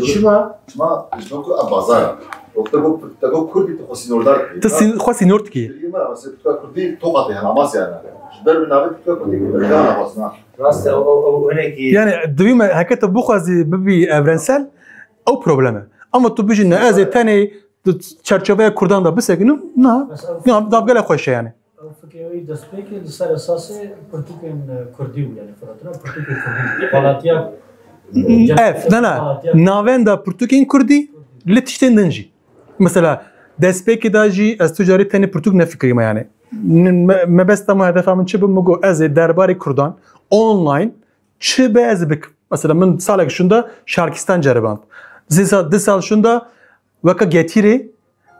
Çima? Çima? Ji bo ku ev bazar e. Wexta ku te got kurdî, tu xwe sînordar dikî. Tu sîn-, xwe sînor dikî. Dibî me, mesela, tu kurdî toqa te hene, Amasya hene. Ji ber bi navê tu kurdî, tu hene, Amasya. Rast e, o, o, o, hinekî. Yani, divî me, heke tu bixwazî bibî evrensel, ew problem e. Ama tu bijî ne, ez ê tenê di çerçeveya kurdan de bisekinim, na, ya, davgele xweş e yani. Ew fikirê wî destpêkê li ser esasê pirtûkên, e, kurdî bû, yani firotina pirtûkên kurdî. Falatiya, e, Ev, ne, ne, navenda pirtûkên kurdî li tiştên din jî. Mesela, destpêkê de jî ez tu carî tenê pirtûk nefikirîme yani. N-, me, mebesta min, hedefa min çi bû? Min got, ez ê derbarê kurdan online çi be ez ê bikim. Mesela, min salek şûnda Şarkistan ceriband. Zê sa-, di sal şûnda weke Getîrê,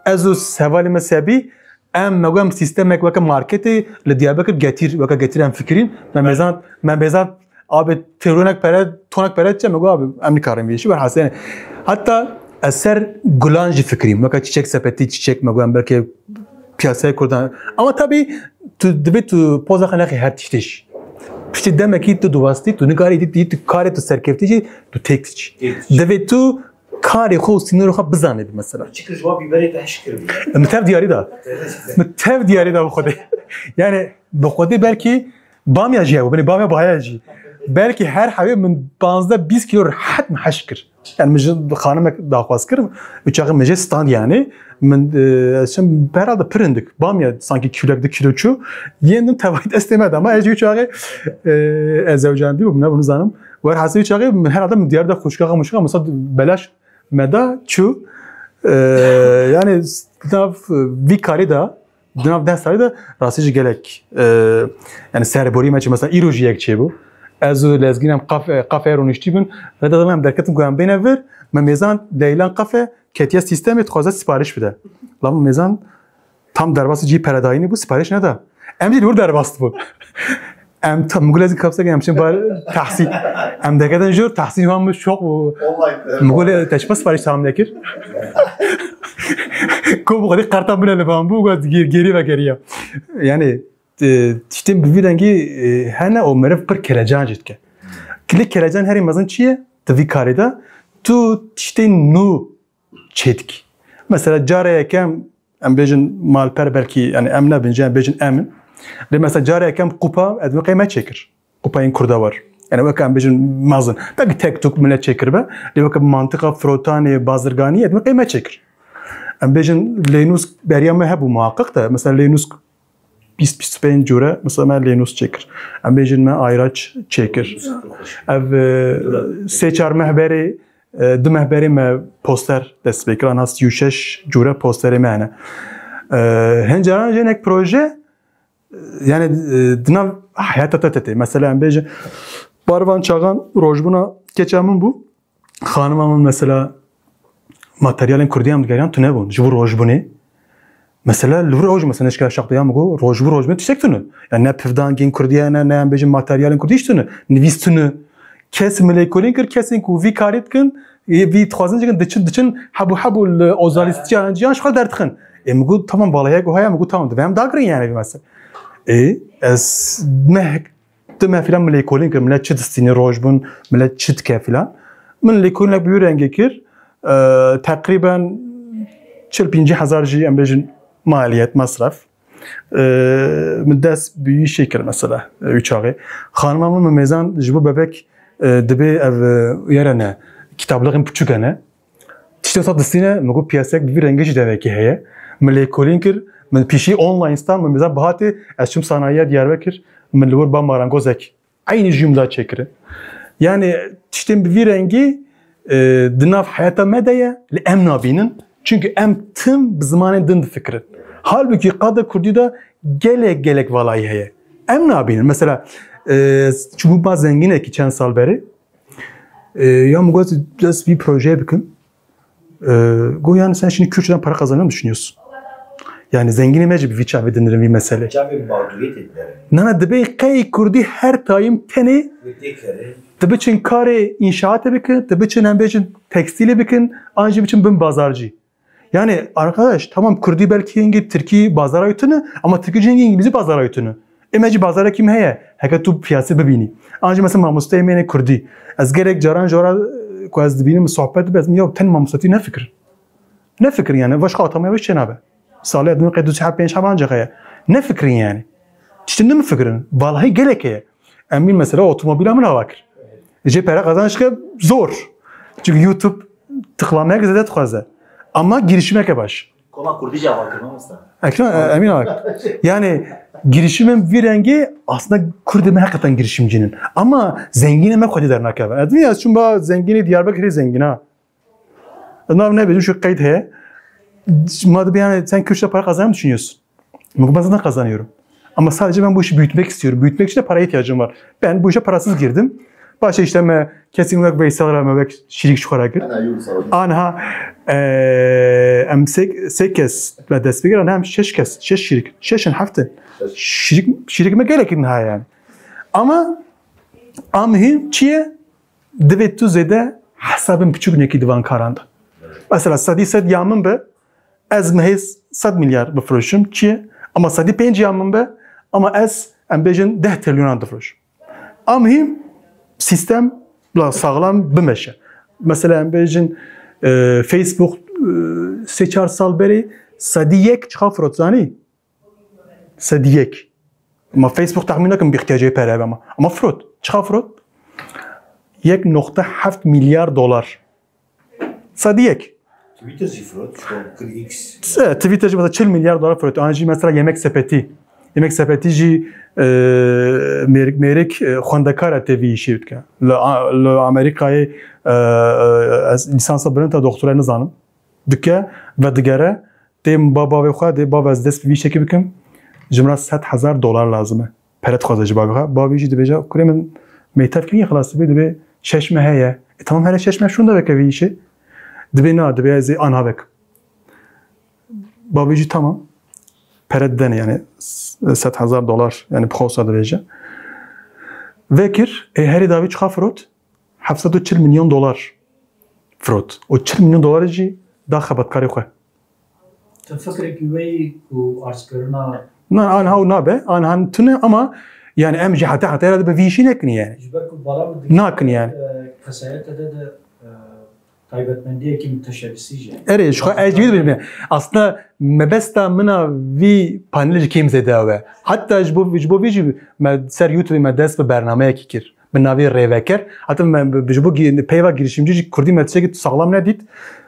ez û hevalê me Sebî, em, me got, em sîstemek weke marketê li Diyarbekir Getîr, weke Getîr em fikirîn. Me mêzan, me mêzan, abi, tevronek pere, tonek pere diçe, me got, abi, em nikarin vê işî, berhasê. Hatta ez ser gulan jî fikirîm. Weke çiçek sepetî, çiçek, me got, em belkî piyasaya kurdan. Ama tabii, tu, divê tu poza xwe nexî her tiştê jî. Piştî demekî tu diwestî, tu nikarî dî, dî, tu karê tu serkeftî jî, tu têk diçî. Têk diçî. Divê tu karê xwe û sînorê xwe bizanibî mesela. Çi kir ji wan bîberê te hişk kiribî? Min tev diyarî da. Min tev diyarî da bi Xwedê. Yani bi Xwedê belkî bamya jî hebû, binê bamya bahaya jî. Belkî her hewê min panzdeh bîst kilo rehet min hişk kir. Yani min ji xanimek daxwaz kir, û çaxê min jê stand yani. Min, e, ez çim herhalde pir hindik. Bamya sanki kîlek di kîlo çû. Yên din tevayî destê me de. Ama ez jî çaxê, e, ez zewcandî bûm, ne bunu zanim. Werhasî çaxê min herhalde min diyar de xuşka xamuşka, mesela belaş me da çû. E, yani nav vî karî de, di nav deh salî de rastî jî gelek, e, yani serborî me çi mesela îro jî yek çêbû. Ez û Lezgîn em qaf-, e, qafeyê rûniştî bin. Reda me em derketin ku em bêne vir, me mêzan Leylan kafe ketiye sîstemê, dixwaze sipariş bide. La me mêzan tam derbasî cî peredayînî bû, sipariş neda. Em jî li wir derbas bû. Em tam, min got lezî kapsek em çin bar taxsî. Em derketin jor, taxsî wan min şok bû. Online, e, min got lê te çima sipariş tam nekir? Ku bi xwedî qerta min li van bû, got gêr-, gêrî vekeriya. Yani, e, tiştên bi vî rengî, e, hene û meriv pir kelecan jî dike. Lê kelecan herî mezin çi ye? Di vî karê de tu tiştên nû çêdikî. Mesela cara yekem, em bêjin malper, belkî, yani, em nebin, em bêjin em in. Lê mesela cara yekem qupa, ez wê qey me çêkir. Qupayên Kurda war. Yani weke em bêjin mezin. Belkî tek tuk min çêkiribe. Lê weke mantiqa firotanê, bazirganî, ez wê qey me çêkir. Em bêjin lênûs beriya me hebû muhaqiq de. Mesela lênûs bîst, bîst û pênc cûre, mesela me lênûs çêkir. Em bêjin me ayraç çêkir. Ev, e, sê çar meh berê, e, du meh berê me poster dest pê kir. Ana sî û şeş cûre posterê me hene. E, hin caran jî hinek proje, e, yani, e, di nav heyata te tê. Mesela em bêjin, par van çaxan rojbûna keça min bû. Xanima min mesela materyalên kurdî em digeriyan tune bûn. Ji bo rojbûnê. Mesela li vir roj mesela neşka şaxtiya min got, rojbû rojbûnê tiştek tune. Yani ne pivdangên kurdî ye, ne, ne em bêjin materyalên kurdî hiç tune. Nivîs tune. Kes min lêkolîn kir, kesên ku vî karî dikin, ê vî dixwazin dikin, diçin, diçin, hebû, hebû li ozalîstiyan ciyan ji xwe derdixin. Ê min got, tamam, balaya ku heye, min got, tamam, divê em dagirin yani vî mesela. Ê, ez meh-, tu me filan min lêkolîn kir, millet çi distîne rojbûn, millet çi dike filan. Min lêkolînek bi wî rengê kir, e, teqrîben çil pêncî hezar jî em bêjin maliyet, masraf. E, min dest bi wî şey kir mesela, e, wî çaxê. Xanima min, min mêzan ji bo bebek, e, dibê ev, e, yere ne, kitablixên piçûk hene. Tiştê wisa distîne, min got piyasek bi vî rengê jî devekî heye. Min lêkolîn kir, min pîşî online stan, min mêzan bihatê, ez çûm sanayiya Diyarbekir, min li wir ba marangozek eynî jî min da çêkirin. Yani tiştên bi vî rengî, e, di nav heyata me de ye, lê em nabînin. Çünkü em tim bi zimanên din difikirin. Halbuki qada kurdî de gelek, gelek valayî heye. Em nabînin. Mesela, e, çûbû ma zengînekî çend sal berê, e, ya min got, ez bir proje bikim. E, got, yani sen şimdi Kürtçeden para kazanmayı mı düşünüyorsun? Yani zengînê me jî bi vî çavê dinirin vî meselê. Çavê mağduriyet ettiler. Nana, dibê qey kurdî her tayim tenê, ve tek kere, tu biçin karê înşaatê bikin, tu biçin em bêjin tekstîlê bikin, an jî biçin bin bazarcî. Yani arkadaş, tamam, kurdî belkî hingî tirkî bazara yutunu, ama tirkî jî hingî îngilîzî bazara yutunu. Ê me jî bazarekî me heye, heke tu piyasê bibînî. An jî mesela mamosteyê mênê kurdî. Ez gelek caran ji ora, e, ku ez dibînim, sohbet dibe, ez ya ten mamostetî nefikirin. Nefikirin yani, başka atamaya hiç çênabe. Salê din qey du sê pênc heb ancak heye. Nefikirin yani. Tiştin din fikirin. Vallahi gelek heye. Em min mesela otomobîla min ava kir. Jê pere qazanç ke zor. Çünkü YouTube tıklamak zede dixwaze. Ama girişimeke baş. Koma Kurdî jî ava kir, mamosta. Ekran, e, emin bak. Yani girişimin vî rengî aslında Kurdê me hakikaten girişimcinin. Ama zengînê me xwedî dernakeve. Ez ya çûm ba zengînê Diyarbekirê zengîn ha. Nav nebêjim, şu qeyd heye. Ma dibe yani sen Kürtçe para kazanmayı düşünüyorsun. Ama ben zaten kazanıyorum. Ama sadece ben bu işi büyütmek istiyorum. Büyütmek için de paraya ihtiyacım var. Ben bu işe parasız girdim. Başta işte me kesin olarak Veysel Rame ve şirik şu kadar. Ana yol sağ ol. Anha, eee, em sek-, sek kes ve dest pê kirin, hem şeş kes, şeş şirik, şeşin heftin. Şeş. Şirik, şirik me gelek niha yani. Ama a mühim çiye? Divê tu zêde hesabên piçûk nekî di van karan de. Mesela sedî sed ya min be, ez mehê sed milyar bifiroşim, çi ye? Ama sedî pênc ya min be, ama ez, em bêjin, deh trilyonan difiroşim. A muhîm, sîstem bila saxlam bimeşe. Mesela, em bêjin, e, Facebook, e, sê çar sal berê sedî yek çiqa firot, zanî? Sedî yek. Ma Facebook texmîn nakim bi ihtiyacê pere be ama. Ama firot. Çiqa firot? Yek nokta heft milyar dolar. Sedî yek. Twitter jî firot, şu an kir X. Se, Twitter jî mesela çil milyar dolar firot. An jî mesela Yemek Sepeti. Yemek Sepeti jî, e, mêrik, mêrik, e, xwendekar e tê vî îşî bike. Li, li Amerîkayê, e, e, ez lîsansa bilind e, doktora nizanim. Dike, vedigere, tê ba bavê xwe, dê, "Bav, ez dest bi vî şekî bikim, ji min re sed hezar dolar lazim e." Pere dixwaze ji bavê xwe. Bavê jî dibêje, "Kurê min, meytev kiriye xilas dibê, dibê şeş meh heye." E, tamam, here şeş meh şûnde veke vî îşê. Dibê, "Na, dibê ez ê anha vekim." Bavê jî, "Tamam." Pere didene, yani, s-, sed hezar dolar, yani, bi xwe wisa dibêje. Vekir, e, herê dawî çiqa firot? Heft sed û çil milyon dolar firot. O çil milyon dolar jî da xebatkarê xwe. Ti fikrekî wê yî ku arzkirina... Na, anha û nabe, anha tune ama yani em jî heta heta re dibe vî işî nekin yani. Ji ber ku bala min... Nakin yani. E, kesayete de de, e, taybetmendiyekî mutteşebisî jî. Erê, ji xwe ez jî dibêjim. Aslında mebesta min a vî panelê ji kêm zêde ew e. Hatta ji bo, ji bo vî jî me ser YouTube me dest bi bernameyekî kir. Bi navê Rêveker. Hatta me bi, ji bo gi-, peyva girişimcî jî kurdî me tiştekî saxlam nedît.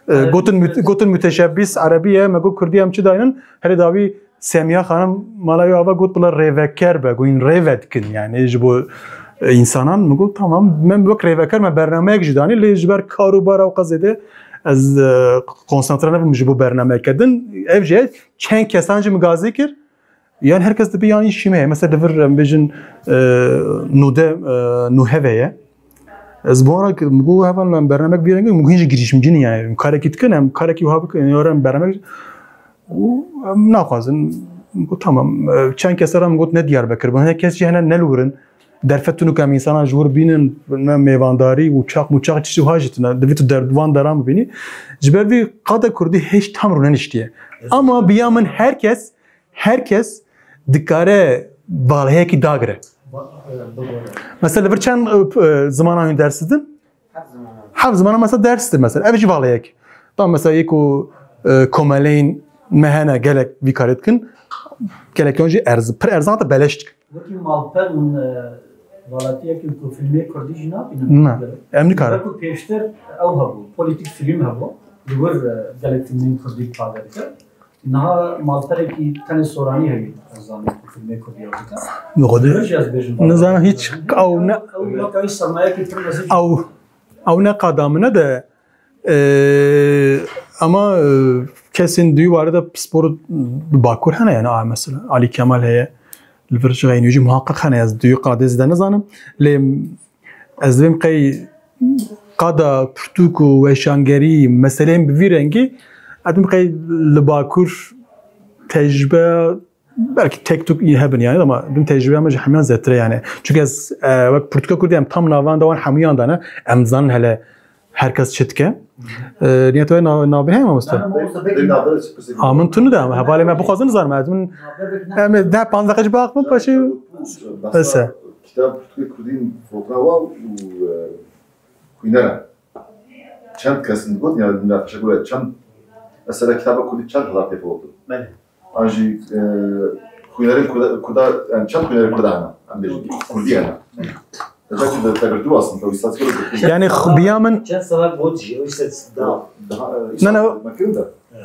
E, gotin müt-, gotin müteşebbis erebî ye, me got kurdî em çi daynin? Herê dawî Semiha Xanim mala wî ava got, "Bila rêveker be, gotin rêve dikin." Yani ji bo, e, insanan, min got, "Tamam." Me wek rêveker me bernameyek jî danî, lê ji ber kar û bara û qezê de ez, e, konsantre nebim ji bo bernameyeke din. Ev jî çend kesan jî min gazî kir. Yan her kes dibe yan îşî me. Mesela li vir em bêjin, e, nûde, e, nûheve ye. Ez bi wan re kir, min got, "Heval, em bernamek vî rengî, min got, hîn jî girişimcî ne yani. Em karekî dikin, em karekî wiha bikin, ya em bernamek." Û em naxwazin. Min got, "Tamam." E, çend kes re min got, "Ne Diyarbekir bin." Hinek kes jî hene ne li wir in. Derfet tune ku em însanan ji wir bînin, ne mêvandarî û çax mûçax çi wiha jî tune. Divê tu der, van deran bibînî. Ji ber vî qada Kurdî hêj tam rûneniştiye. Ama bi ya min her kes, her kes dikare valheyekî dagire. Mesela li vir çend, e, e, zimanan hûn ders didin? Heft zimanan. Heft zimanan mesela ders didin mesela. Ev jî valheyek. Tam mesela yê ku, e, komeleyên me hene gelek vî karê dikin. Gelek yon jî erz, pir erzan te beleş dikin. Wekî malper min, e, valatiyekî ku fîlmê kurdî jî nabînim. Ne. Em nikarin. Wekî pêştir ew hebû, polîtîk fîlm hebû. Li wir, e, gelek fîlmên kurdî pade dike. Niha malperekî tenê soranî heye, ez zanim ku fîlmê kurdî ew dike. Li wir jî ez bêjim. Nizanim hiç ew ne. Ew weke wî sermayekî pir mezin. Ew, ew ne qada min e de, e, ama, e, kesên di wî warê de pispor bi Bakur hene yani, a mesela Ali Kemal heye, li vir ji xeynî jî muhaqqeq hene, ez di wî qadê zêde nizanim. Lê ez dibêm qey qada pirtûk û weşangerî meseleyên bi vî rengî, ez dibêm qey li Bakur tecrube belkî tek tuk hebin yani, ama dibêm tecrübeya me ji hemiyan zêtir e yani. Çünkü ez, e, wek pirtûka kurdî em tam navenda wan hemûyan de ne, em dizanin hele her kes çi dike. E, niyet we na-, navbê heye mamoste? A min tune de, hevalê me bixwazin nizanim, ez min, em ê deh panzdeh qe jî baxmin paşê. Bese. Kitap Türkçe Kurdîn Fotoğrafı û, e, Xwînera. Çend kesin got, yani münaqeşe got, çend mesela kitaba kurdî çend hezar tê firotin? Belê. An jî, e, xwînerên kurda, kurda, yani çend xwînerên kurda hene? Em bêjin, kurdî hene. Te belkî de te girtî aslında, o istatistik girtî. Yani xu-, biya min Çend sala got jî, o istatistik da. Daha, e, Ne, ne. Me kirin de.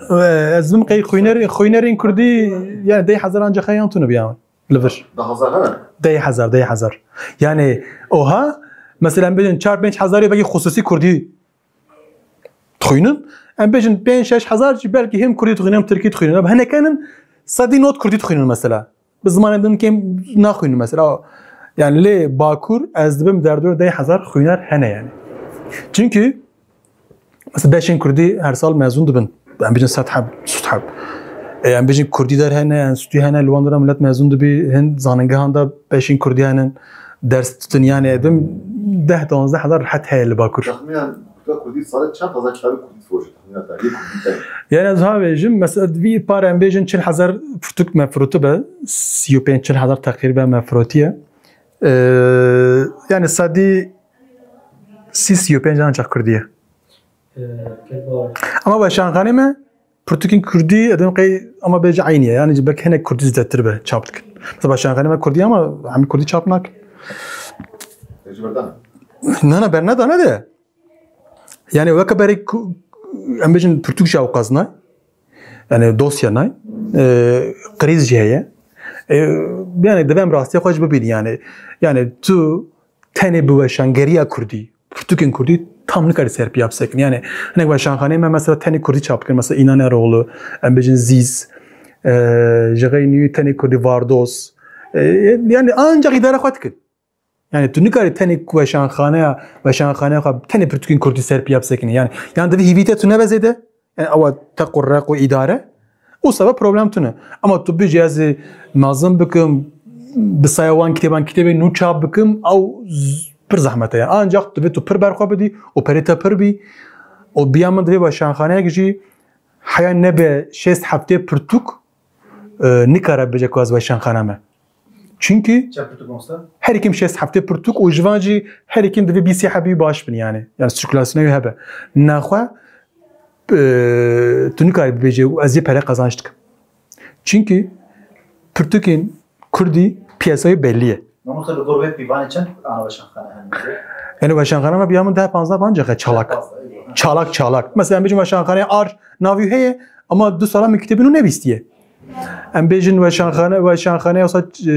E, ez bim qey xwîner-, xwînerên kurdî, yani dey hezar ancak heyan tune biya min. Li vir. Deh hezar hene? Dey hezar, dey hezar. Yani oha, mesela em bêjin çar pênc hezarê belkî xusûsî kurdî dixwînin. Em bêjin pênc şeş hezar jî belkî hem kurdî dixwînin, hem tirkî dixwînin. Em hineke nin sedî nod kurdî dixwînin mesela. Bi zimanên din kêm naxwînin mesela. Yani lê Bakur ez dibim derdor dey hezar xwîner hene yani. Çünkü Mesela beşên kurdî her sal mezûn dibin. Em bêjin sed heb, sed heb. E, em bêjin kurdî der hene, enstîtû hene, li wan dera milet mezûn dibî, hin zanîngehan de beşên kurdî hene, ders ditin, yani edim deh, duwazdeh hezar rehet heye li Bakur. Texmînen kurda kurdî salê çend hezar kitabê kurdî difiroşe? Texmînen te yê kurdî te. Yani ez ha bêjim, mesela vî par em bêjin çil hezar pirtûk me firotibe, sî û pênc çil hezar teqrîben me firotiye. E, yani sedî sî, sî û pênc ancak kurdî ye. Ama weşanxanê me pirtûkên kurdî, edim qey ama bêje eynî ye. Yani belki hinek kurdî zêdetir be çap dikin. Mesela weşanxanê me kurdî ama hemî kurdî çap nakin. Tecrübeden. Na, na, bernedane de. Yani weke berê ku-, em bêjin pirtûk jî ewqas nayê. Yani dosya nayê. E, kriz jî heye. E, yani divê em rastiya xwe jî bibînin yani. Yani tu tenê bi weşangeriya kurdî, pirtûkên kurdî tam nikarî ser piya bisekin. Yani hinek weşanxaneyê me mesela tenê kurdî çap dikin. Mesela Înan Eroğlu, em bêjin Zîz, e, ji xeynî tenê kurdî Vardoz. E, yani ancak îdare xwe dikin. Yani tu nikarî tenê weşanxaneya, weşanxaneya xwe tenê pirtûkên kurdî ser piya bisekinî. Yani, yani divê hîvî te tune be zêde. Yani ewa te qurreq û îdare. Û seba problem tune. Ama tu bijî ez ê mezin bikim, bi saya wan kitêban kitêbê nû çap bikim, ew z-, pir zehmet e. Yani ancak divê tu pir berxwe bidî û perê te pir bî. Û biya min divê weşanxaneyek jî heya nebe şêst heftê pirtûk, e, nikare bêje ku ez weşanxane me. Çünkü Çend pirtûk mamoste? Her kim şêst heftê pirtûk û ji van jî her kim divê bîst hebî baş bin yani. Yani sirkulasyonê wî hebe. Naxwe, e, tu nikarî bibêje ez yê pere qazanç dikim. Çünkü pirtûkên kurdî piyasayê belli ye. Mamoste, li gor wê pîvanê çend ana weşanxane hene? Yani weşanxane me biya min deh panzdeh bancaxe çalak. Deh panzdeh, eyvallah. Çalak, çalak. Mesela em bêjin weşanxaneyê Ar navî heye ama du sala min kitêbê nû nebîstiye. Em bêjin weşanxane, weşanxane wisa, e,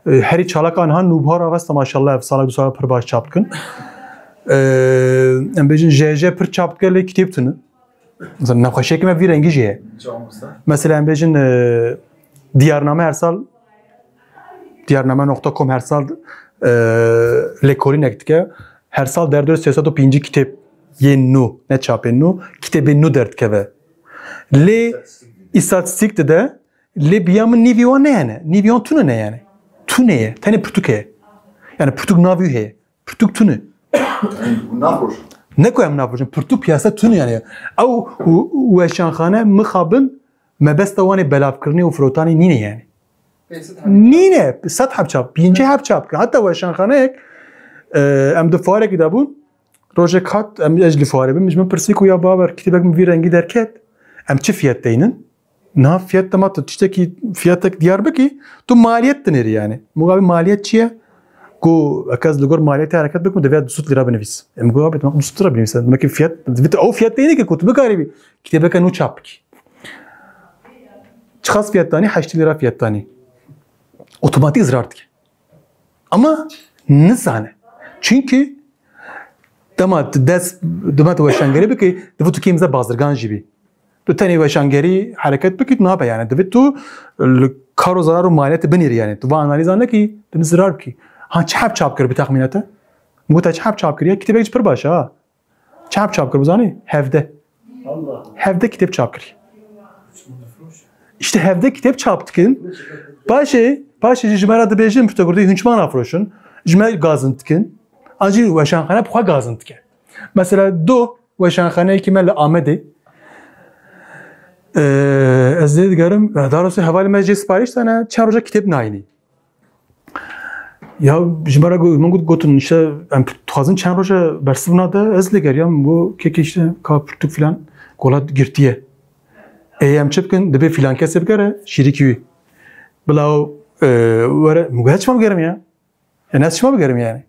e, herî çalak anha Nûbhar Avesta maşallah ev sala du sala pir baş çap dikin. Ee, em bêjin J J pir çap dike lê kitêb tune. Mesela nexweşiyeke me vî rengî jî heye. Mesela em bêjin, e, diyarname her sal, diyarname nokta com her sal, e, lêkolînek dike. Her sal derdor sê sed û pêncî kitêb yên nû, ne çapên nû, kitêbên nû derdikeve. Lê îstatîstîk dide, lê bi ya min nîvî wan ne yani. Nîvî wan tune ne yani. Tune ye. Tenê pirtûk heye. Yani pirtûk navî heye. Pirtûk tune. Hûn nafroşin. Ne ku em nafroşin. Pirtûk piyase tune yani. Ew û- û weşanxane mixabin mebesta wan ê belavkirinê û firotanê nîne yani. Nîne. Sed heb çap, pêncî heb çap. Hatta weşanxaneyek, e, em di fuarekî de bûn. Rojek hat, em ez li fuarê bim, ji min pirsî ku ya bawer kitêbek min vî rengî derket. Em çi fiyat deynin? Niha fiyat dema tu tiştekî fiyatek diyar bikî, tu maliyet dinêrî yani. Muqabil maliyet çi ye? Ku ez li gor maliyetê hereket bikim, divê du sed lira binivîs. Em got abi, tamam, du sed lira binivîs. Demek ki fiyat, divê tu ew fiyat deyne ki ku tu bikarî kitêbeke nû çap bikî. Çiqas fiyat danî? Heştê lira fiyat danî. Otomatik zirar dike. Ama nizane. Çünkü dema tu dest, dema tu weşangerî bikî, divê tu kêm ze bazirgan jî bî. Tu tenê weşangerî hereket bikî, nabe yani. Divê tu li kar û zarar û maliyetê binêrî yani. Tu va analîza nekî, tu zirar bikî. Ha çi heb çap kir bi texmîna te? Min got, te çi heb çap kiriye? Kitêbek jî pir baş e ha. Çap çap kir, bizanî? Hevdeh. Hevdeh kitêb çap kir. İşte hevdeh kitêb çap dikin. Paşê, paşê jî ji me re dibêjin, pirtûkurdî hûn çima nafroşin? Ji me gazin dikin. An jî weşanxane bi xwe gazin dike. Mesela do weşanxaneyekî me li Amedê. Ee, ez lê digerim, darosê hevalê me jê siparîş dane, çend roja kitêb nayînî. Ya ji me re got, min got, gotin, işte, em dixwazin çend roja bersiv nade, ez lê geriyam, min got, kekê, işte, ka pirtûk filan, gola girtiye. Ê, em çi bikin? Dibê filan kesê bigere, şîrîkî wî. Bila ew, e, were, min got, ez çima bigerim ya? Yani ez çima bigerim yani?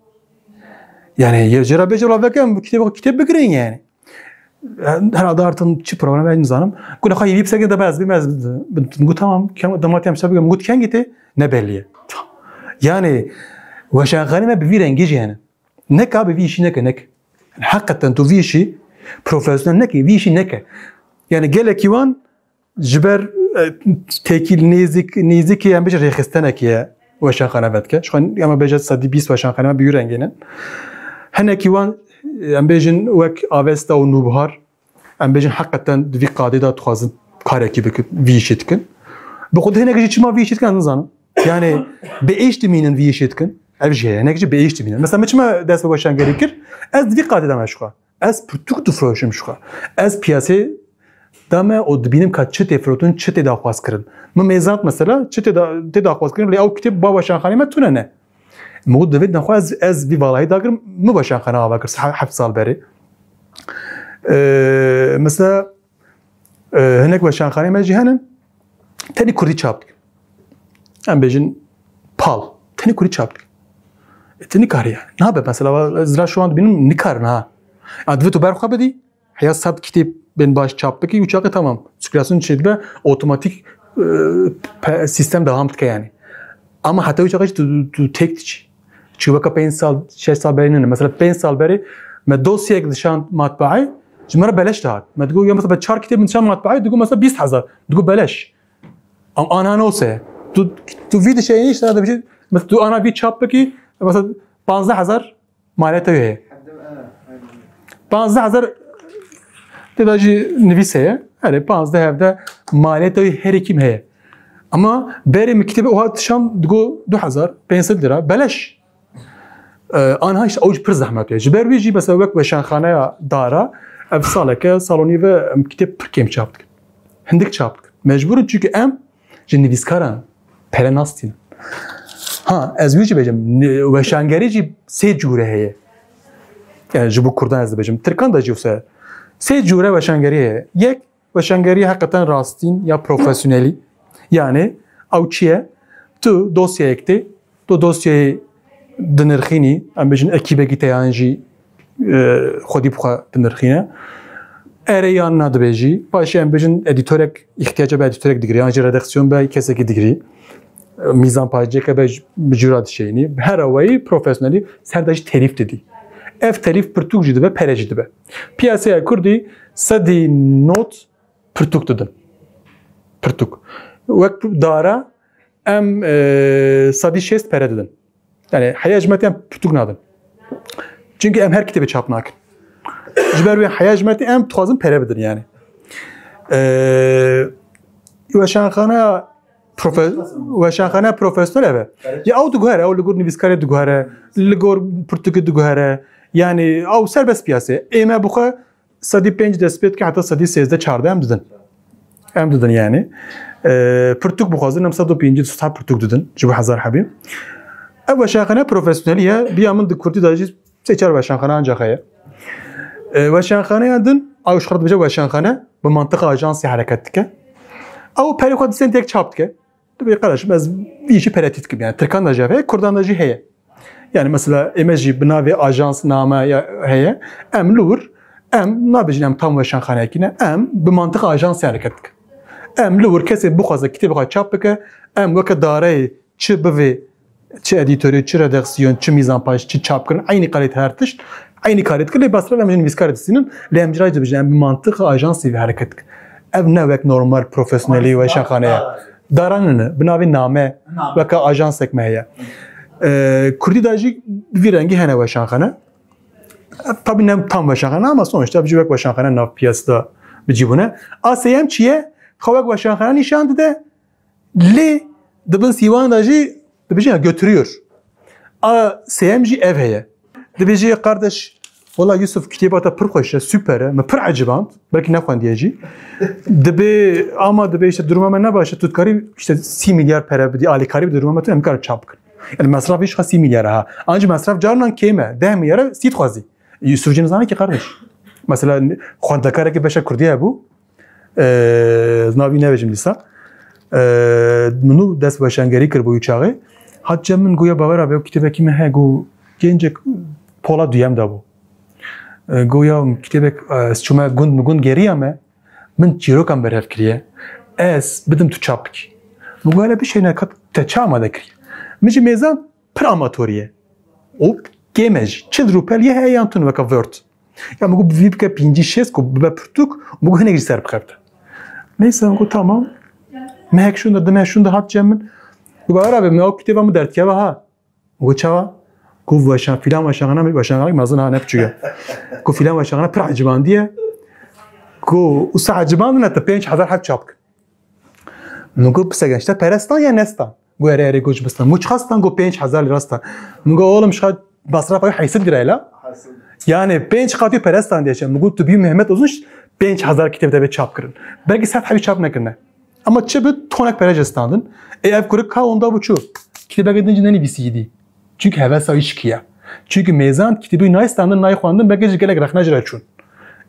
Yani, ya jê re bêje, bila veke, em kitêb, kitêb bigirin yani. Herhalde artık çi problem, ez nizanim. Gule xwe yî pseke de ez bim, ez bim. Got tamam, kem, demat em şe bigim. Got kengî tê? Ne belliye. Yani, weşanxanê me bi vî rengî jî hene. Neka bi vî işî neke, neke. Yani, hakikaten tu vî işî profesyonel neke, vî işî neke. Yani, gelekî wan ji ber, e, tekîl nêzik, nêzikî em bêjin rêxistenekî ye weşanxane vedike. Ji xwe ema bêje sedî bîst weşanxane me bi wî rengê ne. Hinekî wan, e, em bêjin wek Avesta û Nûbihar, em bêjin heqeten di vî qadê de dixwazin karekî bikin, vî işê dikin. Bi xwe hinek jî çima vî işê dikin ez nizanim. Yani bi êş dimînin vî işê dikin. Ev jî heye. Hinek jî bi êş dimînin. Mesela min çima dest bi weşangerî kir? Ez di vî qadê de me ji xwe. Ez pirtûk difroşim ji xwe. Ez piyasê de me û dibînim ka çi tê firotin, çi tê daxwaz kirin. Min mêzand mesela, çi tê da-, tê daxwaz kirin, lê ew kitêb ba weşanxanê me tune ne. Min got, divê nexwe ez, ez vî valahî dagirim, min weşanxane ava kir, se-, heft sal berê. Ee, mesela, e, hinek weşanxanê me jî henin, tenê kurdî çap dikin. Em bêjin pal, tenê kurdî çap dikin. E, tu nikarî yani. Nabe mesela, ez ra şu an dibînim nikarin ha. Ya divê tu ber xwe bidî, heya sed kitêb bên baş çap bikî, û çaxê tamam. Sirkülasyon çêdibe, otomatik, e, pe-, sistem devam dike yani. Ama heta wî çaxê tu, tu tek diçî. Çi weke pênc sal, şeş sal berê nene. Mesela pênc sal berê me dosyayek dişand matbaayê, ji me re beleş dihat. Me digot, ya mesela çar kitêb min dişand matbaayê, digot mesela bîst hezar. Digot beleş. Ama ana nose. Tu, tu vî dişeyî işte de bir şey. Mesela tu ana vî çap bikî, mesela panzdeh hezar maliyeta wê heye. Panzdeh hezar tê de jî nivîs heye. Erê, panzdeh hevdeh maliyeta wê herê kî heye. Ama berê min kitêbê oha dişand digot du hezar pênc sed lira. Beleş. Ee, anha işte ew jî pir zehmet ye. Ji ber wî jî mesela wek weşanxaneya Dara, ev saleke, salonî ve em kitêb pir kêm çap dikin. Hindik çap dikin. Mecbur in, çünkü em ji nivîskaran pere nastînin. Ha, ez wî jî bêjim, ni-, weşangerî jî sê cûre heye. Yani ji bo kurdan ez dibêjim. Tirkan da jî wisa. Sê cûre weşangerî heye. Yek, weşangerî heqeten rastîn ya profesyonelî. Yani, ew çi ye? Tu dosyayek tê, tu dosyayê dinirxînî, em bêjin ekîbekî te yan jî, e, xwedî bi xwe dinirxîne. Erê yan na dibêjî. Paşê em bêjin edîtorek, îhtiyaca be edîtorek digirî, yan jî redaksiyon be kesekî digirî. E, mîzanpajciyeke be ji-, bi cûra dişeyînî. Her awayî profesyonelî ser de jî terîf didî. Ev telîf pirtûk jî dibe, pere jî dibe. Piyaseya Kurdî sedî nod pirtûk didin. Pirtûk. Wek dara em, e, sedî şêst pere didin. Yani heya ji me tê em pirtûk nadin. Çünkü em her kitêbê çap nakin. Ji ber wê heya ji me tê em dixwazin pere bidin yani. E, weşanxaneya profe-, weşanxaneya profesyonel ev e. Ya ew diguhere, ew li gor nivîskarê diguhere, li gor pirtûkê diguhere. Yani ew serbest piyase. Ê me bi xwe sedî pênc dest pê dike, heta sedî sêzdeh çardeh em didin. Em didin yani. E, pirtûk bixwazin, em sed û pêncî du sed pirtûk didin ji bo hezar hebî. Ev weşanxane profesyonelî ye. Biya min di Kurdî de jî sê çar weşanxane ancak heye. E, weşanxaneya din, ew ji xwe re dibêje weşanxane, bi mantiqa ajansê hereket dike. Ew perê xwe distên tek çap dike. Dibê, kardeşim, ez vî işî peretî dikim. Yani Tirkan de jî heye, Kurdan de jî heye. Yani mesela ê me jî bi navê ajans name ya heye. Em li wir, em nabêjin em tam weşanxaneyekî ne. Em bi mantiqa ajansê hereket dikin. Em li wir kesê bixwaze kitêbê xwe çap bike, em weke dareyê çi bivê, çi edîtorê, çi redaksiyon, çi mîzanpaş, çi çapkirin, eynî kalîte her tişt, eynî karê dikin, lê mesref em ji nivîskarê distînin, lê em ji rayê dibêjin, em bi mantiqa ajansê ve hereket dikin. Ev ne wek normal profesyonelî weşanxane ye. Daran ne, bi navê name, weke ajansek me heye. E, Kurdî de jî bi vî rengî hene weşanxane. Tabî ne tam weşanxane ama sonuçta bi cî wek weşanxane nav piyasada bi cî bûne. A sêyem çi ye? Xwe wek weşanxane nîşan dide. Lê di bin sîwan de jî dibêje ya götürüyor. A sêyem jî ev heye. Dibêje kardeş, wela Yusuf, kitêba te pir xweş e, super e, min pir eciband, belkî nexwendiye jî. Dibê, ama dibê işte duruma me ne baş e, tu dikarî işte sî milyar pere bidî, alîkarî bi duruma me tu em kar çap bikin. Yani mesraf îşxa sî milyar e ha. Ancî mesraf carinan kêm e, deh milyar e, sî dixwazî. Yusuf jî nizane ki kardeş. Mesela xwendekarekî beşa Kurdî hebû, e, navî nebêjim dîsa. E, min û dest weşangerî kir bû wî çaxê. Hat cem min, goya bawer abe, kitêbekî me he, got, gencek pola duyem de bû. E, goya kitêbek, e, ez çûme gund, min gund geriya me, min çîrokan berhev kiriye. Ez bidim tu çap bikî. Min got, hele bişeyne ka te çi amade kiriye. Min jî mêzan pir amatorî ye. Û kêm e jî. Çil rûpel ye heye yan tune weke Word. Ya min got, vî bike pêncî şêst ku bibe pirtûk, min got, hinek jî ser bixebite. Neyse, min got, tamam. Mehek şûnde, di meh şûnde hat cem min. Got, bawer abe, min ew kitêba min derdikeve ha. Min got, çawa? Got, weşan, filan weşanxane, weşanxane mezin ha, ne biçûk e. Got, filan weşanxane pir ecibandiye. Got, usa ecibandine, te pênc hezar heb çap kir. Min got, pise genç, te perestan ya nestan? Got, erê, erê, got, ji bistan. Got, çiqa stan? Got, pênc hezar lira stan. Min got, oğlum, şixa masrafa wî heyşt sed lira ye la. Yani pênc qatî perestan diye. Min got, tu bî Mehmet Uzun, pênc hezar kitêb debe çap kirin. Belkî sed hebî çap nekirine. Ama çi bi tonek pere jî standin. Ê ev kurik ka onda bû çû. Kitêbeke din jî nenivîsî yî dî. Çünkü hevesa wî şikiya. Çünkü mêzan kitêbî nayê standin, nayê xwendin, belkî jî gelek rexne jî re çûn.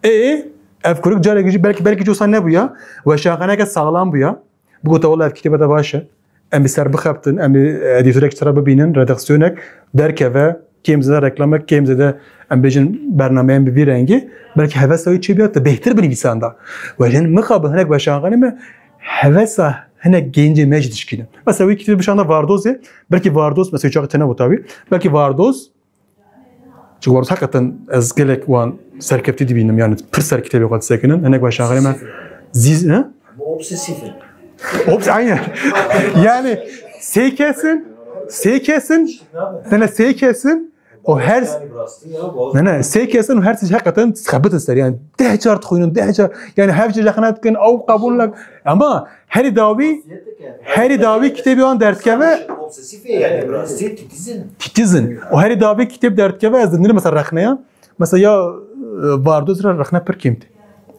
Ê, ev kurik carekî jî belkî, belkî cosa nebûya. Weşanxaneyeke saxlam bûya. Bigota, wela ev kitêbe de baş e. Em bi ser bixebtin, em bi edîtorek sera bibînin, redaksiyonek derkeve, kêm zêde reklamek, kêm zêde em bêjin bernameyên bi vî rengî, belkî hevesa wî çêbiya, tu bêhtir binivîsanda. Wejen mixabin hinek weşanxanê me hevesa hinek gencê me jî dişkînin. Mesela wî kitêbê bişanda Vardozê, belkî Vardoz, mesela çaxê tene bû tabî, belkî Vardoz, Çünkü Vardoz hakikaten ez gelek wan serkeftî dibînim, yani pir ser kitêbê xwe disekinin. Hinek weşanxanê me zîz, he? Obsesif in. Obs-, aynen. Yani sê kesin, sê kesin, ne, ne, sê kesin, o her, ne, ne, sê kesin, o her şey hakikaten xebit ser. Yani deh car dixwînin, deh car, yani hevce rexne dikin, ew qebûl nak. Ama herî dawî, herî dawî kitêbê wan derdikeve. Obsesif yani, biraz titizin. Titizin. O herî dawî kitêb derdikeve, ez dindirim mesela rexneya. Mesela ya, e, Vardoz re rexne pir kêm tê.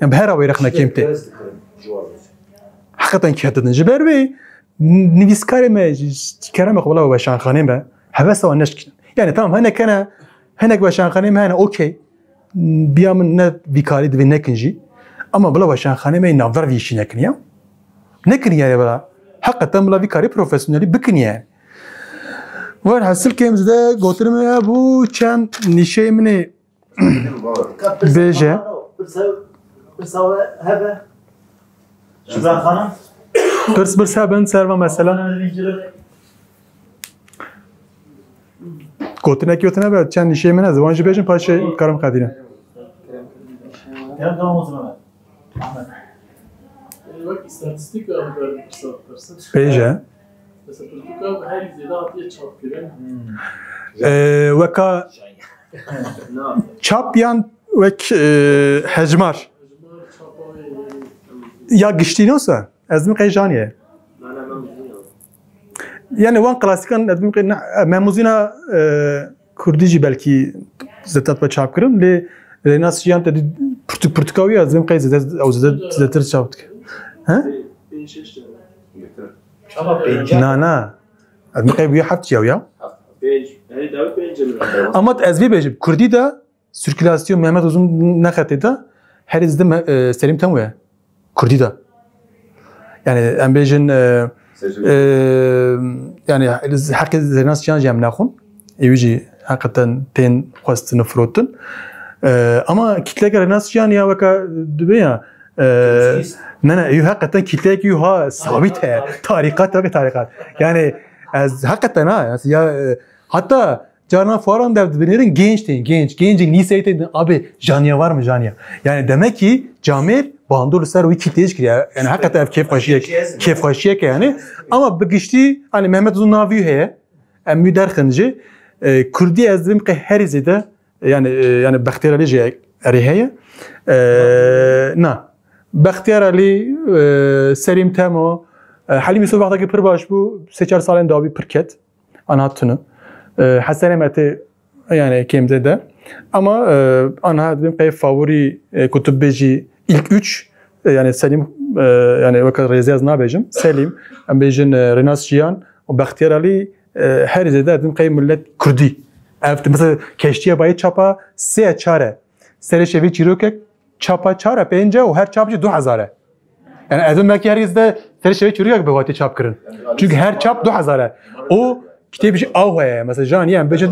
Yani bi her awê rexne kêm tê. Hakikaten kêt didin. Ji ber wê n-, nivîskarê me, ji, ji keremê xwe, wela weşanxanê me hevesa wan neşkînin. Yani tamam, hinek hene, hinek weşanxanê me hene, okey. Biya min ne vî karî divê nekin jî. Ama bila weşanxanê me yê navdar vî işî nekin ya. Nekin yani bila. Hakikaten bila vî karî profesyonelî bikin yani. Werhasil kêm zêde gotinê me ya bû çend nîşeyê min ê Bêje. Pirsa, pirsa hebe. Şükran Xanim. Pirs, pirs hebin ser va mesela. Gotinekî gotin hebe, çend nîşeyê min heze, wan jî bêjin, paşê karim qedîne. Kerem, devam o zaman. Ahmet. Ee, bak, istatistik ve haber kısa, kısa. Bêje. Mesela Turkuka her yüzeyde hatiye çap giren. Ee, weka Ne yapıyor? Çap yan wek, e, hejmar. Acaba çapa ve Ya giştî ne olsa? Ez min qey janiye. Nane ben bilmiyorum. Yani wan klasikan ez min qey ne, Memuzîna, e, Kurdî jî belkî zetat be çap kirin. Lê Renas yan te di purtuk purtuka wî ez min qey zede, ew zede, zetir çap dike. He? Beş işte. Ama pênce. Na, na. Ez min qey wî heft ya ya. Beş. Yani David Benjamin. Ama ez vê bêjim. Kurdî de sirkülasyon Mehmet Uzun nexetê de herî zide me- e, Serîm Temo ye. Kurdî de. Yani em bêjin, e, e, yani herkes Zernas Çiyan jî em naxwin. Ewî jî heqeten tên xwestin û firotin. E, ama kitleke Renas Çiyan ya weka dibe ya. E, ne ne, ew heqeten kitleyek ew ha sabit he. Tarikat, weke tarikat. Yani ez heqeten ha, ya, e, hatta Carna fuaran dev dibinêrin genç tên, genç. Gencên lîseyê tên, abi, janiye var mı janiye? Yani demek ki camêr bandor li ser wî kitleyê jî kiriye. Yani hakikaten ev kêfxweşiyek, kêfxweşiyek yani. Ama bi giştî, hani Mehmet Uzun navî heye. Em wî derxin jî. E, Kurdî ez dibim qey herî zêde, yani, e, yani Bextiyar Alî jî erê heye. E, na. Bextiyar Alî, e, Serîm Temo, e, Helîm Yusuf wextekî pir baş bû, sê çar salên dawî pir ket. Anha tune. E, Hesen Emetê yani kêmzede. Ama, e, anha dibim qey favorî, e, ku tu bêjî ilk üç, e, yani Selim, e, yani weke rêzê ez nabêjim. Selim, em bêjin, e, Renas Jiyan û Bextiyar Alî, e, herî zêde dibim qey millet Kurdî. Ev mesela keştiye bayê çapa sê çar e. Serê şevê çîrokek çapa çar e, pênc e û her çap jî du hezar e. Yani ez belki her yerde serê şevê çîrokek bi hatî çap kirin. Çünkü her çap du hezar e. O kitêb jî aw heye. Mesela janiye em bêjin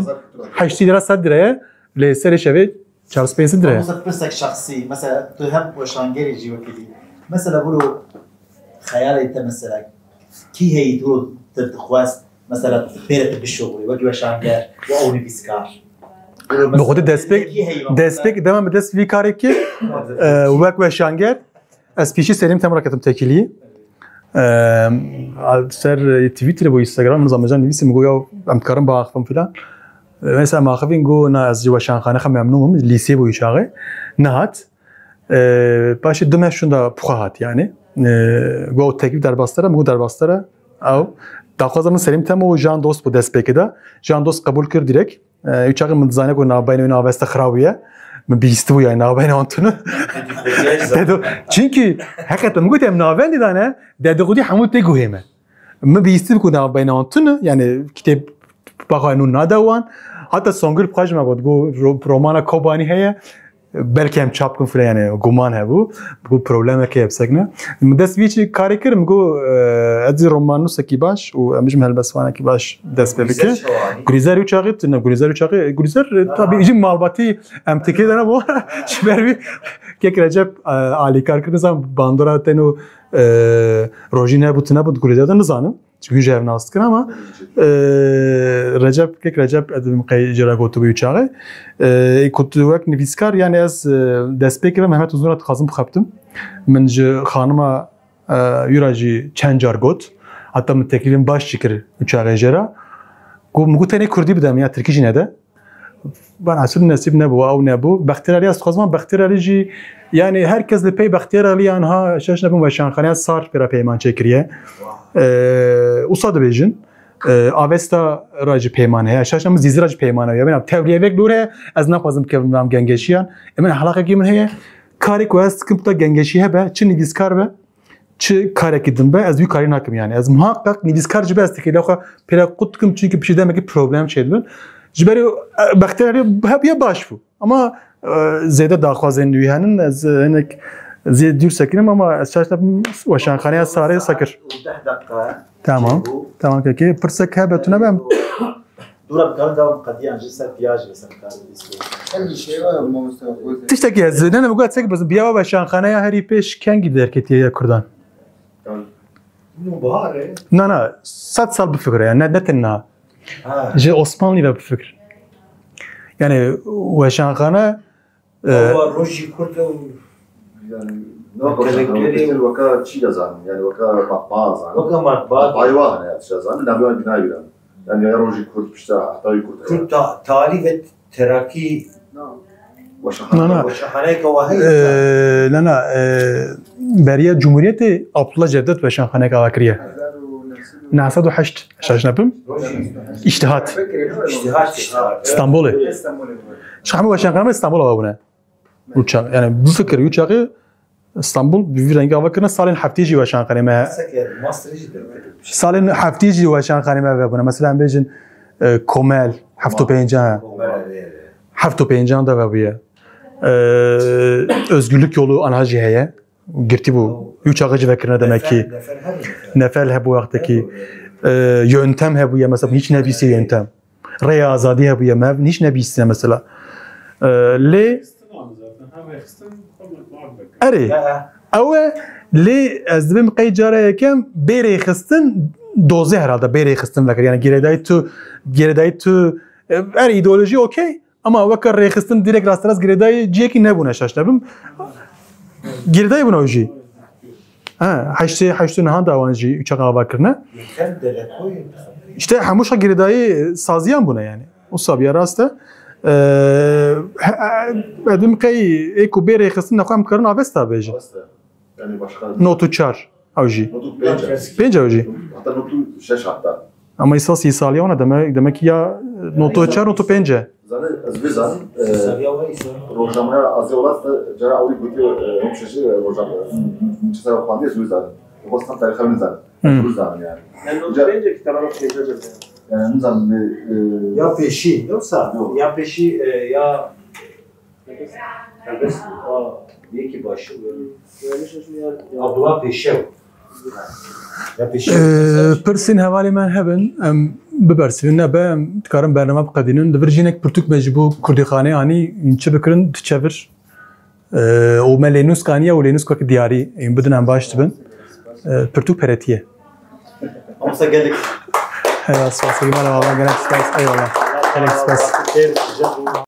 heştê lira sed lira ye. Lê serê şevê çar sed pênc sed lira ye. Mesela pirsek şahsî, mesela tu hem weşangerê jî wekî dî. Mesela bûro xeyalê te mesela kî heyî tu te dixwest, mesela pêre tu bişuxulî, wekî weşanger, we ew nivîskar. Bi xwedî destpêk, destpêk dema bi dest vî karê kir, e, wek weşanger, ez pîşî Selim Temra ketim tekilî. E, ser Twitter bo Instagram, min zamecan nivîsî, min got ya em dikarin biaxivin filan. E, mesela em axivîn, got na ez ji weşanxane xwe memnûn bûm, lîsê bû wî çaxê. Nehat. E, paşê du meh şûnda puxa hat yani. E, got teklîf derbastere, min got derbastere. Ew. Daxwaza min Selim Temo û Jan Dost bû destpêkê de. Jan Dost qebûl kir direkt. E, ew çaxê min dizane ku navbeyna wê naveste xirab ye. Min bihîstibû yani navbeyna wan tune. Dedo, çünkü heqet min got em navendê dane, dedixudî hemû tê guhê me. Min bihîstibû ku navbeyna wan tune, yani kitêb paxa nû nade wan. Hatta Songül bi xwe ji me got, got ro-, romana Kobanî heye. Belkî em çap bikin file yani guman hebû. Got problemek heye bisekine. Min dest vî çi karê kir, min got, e, ez zî romannûsekî baş û em jî helbestvanekî baş dest pê bikin. Gulîzer û çaxî tune, Gulîzer û çaxî, Gulîzer, e, tabi jî malbatî em tikê de nebû. Ji ber wî kek Recep, e, alîkar kir, nizam bandora teno, e, rojî nebû, tune bû, Gulîzer de nizanim. Çünkü jî ev nas dikir ama, e, Recep, kek Recep, ez dibim qey jê re gotibû wî çaxê. E, ku tu wek nivîskar, yani ez, e, destpêkê ve Mehmet Uzun re dixwazim bixebtim. Min ji xanima, e, wî re jî çend car got. Hatta min teklîfên baş jî kir wî çaxê jê re. Ku min got tenê kurdî bide min, ya tirkî jî nede. Bana eslî nesîb nebû, ew nebû. Bextiyar Alî ez dixwazim, Bextiyar Alî jî, yani herkes li pey Bextiyar Alî anha şaş nebûm, weşanxaneya Sar pê re peyman çêkiriye. Ee, wisa dibêjin. Ee, Avesta re jî peyman heye. Şaş nebûm, Zîzî re jî peyman heye. Bena tevliyevek dor heye, ez naxwazim bikevim nav gengeşiyan. Ê min ehlaqekî min heye. Karê ku ez dikim ta gengeşî hebe, çi nivîskar be, çi karekî din be, ez wî karî nakim yani. Ez muhakkak nivîskar jî be, ez tekêliya xwe pê re qut dikim, çünkü piştî demekî problem çêdibin. Ji berî, e, Bextiyar Alî hebiye baş bû. Ama, e, zêde daxwazên wî henin, ez, e, hinek zêde dûr sekinim ama ez şaş nebim weşanxaneya Sarê sekir. Deh deqa. Tamam. Tamam, peki. Pirsek hebe tune bem. Dûra bi kar devam qediyan ji ser piyaj ve ser kar. Her bir şey var ama Mustafa. Tiştekî ez, ne, ne, bu kadar çek, biz biya weşanxaneya herî pêş kengî derketiye ya Kurdan. Tamam. Nûbihar e? Na, na, sed sal bifikire yani, ne, ne tenna. Ha. Ji Osmanlî ve bifikir. Yani weşanxane, e, Ama rojî kurt ew Yani ne kadar weka çî de zanin, yani weka matbaa zanin. Weka matbaa. Matbaayê wa hene ya tişa zanin, navê wan bînayê bîran. Yani ya rojî kurt, pişta heta wî kurt. Kurt ta-, tarî ve terakî Na, na. weşanxaneyeke wa heye. E, na, na, e, beriya Cumhuriyetê Abdullah Cevdet weşanxaneyek ava kiriye. Neh sed û heşt, şaş nebim. Îştihat. İştihat, iştihat. İstanbul'ê. Şax hemû weşanxane İstanbul ava bûne. Uçak, yani bu fikir uçağı İstanbul bir rengi ava kirine salên heftê jî weşanxane me. Seker, master jî derketibî. Salên heftê jî weşanxane me ve bûne. Mesela em bêjin, e, Komel, heft û pêncan. Heft û pêncan de ve bûye. E, Özgürlük Yolu anha jî heye. Girtî bû. Uçağı jî vekirine demek ki. Nefer, nefer her nefer. Nefel hebû wextekî. E, Yöntem hebûye, mesela hiç nebîsî Yöntem. Rêya Azadî hebûye, me hiç nebîstine mesela. E, lê Zaten hem rêxistin hem matbaa vekir. Erê, Ya, ew e, lê ez dibêm qey cara yekem bê rêxistin dozê herhalde bê rêxistin vekir. Yani girêdayî tu, girêdayî tu, e, erê, îdeolojî okey, ama weke rêxistin direkt rasterast girêdayî ciyekî nebûne, şaş nebim. Girêdayî bûne ew jî. Ha, heştê, heştê nihan da wan jî uçak ava kirine. Yekem derekoyê. İşte hemû şa girêdayî saziyan bûne yani. O sabiya rast e. Ee, he- he- Edim qey ê ku bê rêxistin nexwe em dikarin Avesta bêjin. Avesta. Yani başka. Not û çar ew jî. Not û pênc. Pênc ew jî. Hatta not û şeş hatta. Ama esas îsaliya wana demek, demek ki ya not û çar, not û pênc e. Zaten ez vê zanim. E, Sabiya wa îsa. Rojnameya Azya Welat de cara ewlî gotiye, e, hom şeşi, e, rojname. Çi ser xwandiye ez vê zanim. Xwestan tarîxa min zanim. Hı. Ez vê zanim yani. Yani not û pênc kitaba pênce de. Yani nizanim, e, Ya pêşî, yoksa ya pêşî, e, ya Helbest mi? Aa, yekî baş. Abdullah Pêşew. Ya Pêşew. Ee, pirsên hevalê me hebin, em bibersivin, nebe em dikarin bername biqedînin. Li vir jinek pirtûk me ji bo Kurdîxanê anî, çi bikirin, diçe vir. Ee, û me lênûsk aniye û lênûsk wekî diyarî, em bidin em baş dibin. Ee, pirtûk peretiye. Amsa gelek. Eyvallah, spas. Gelek spas. Eyvallah. Gelek spas.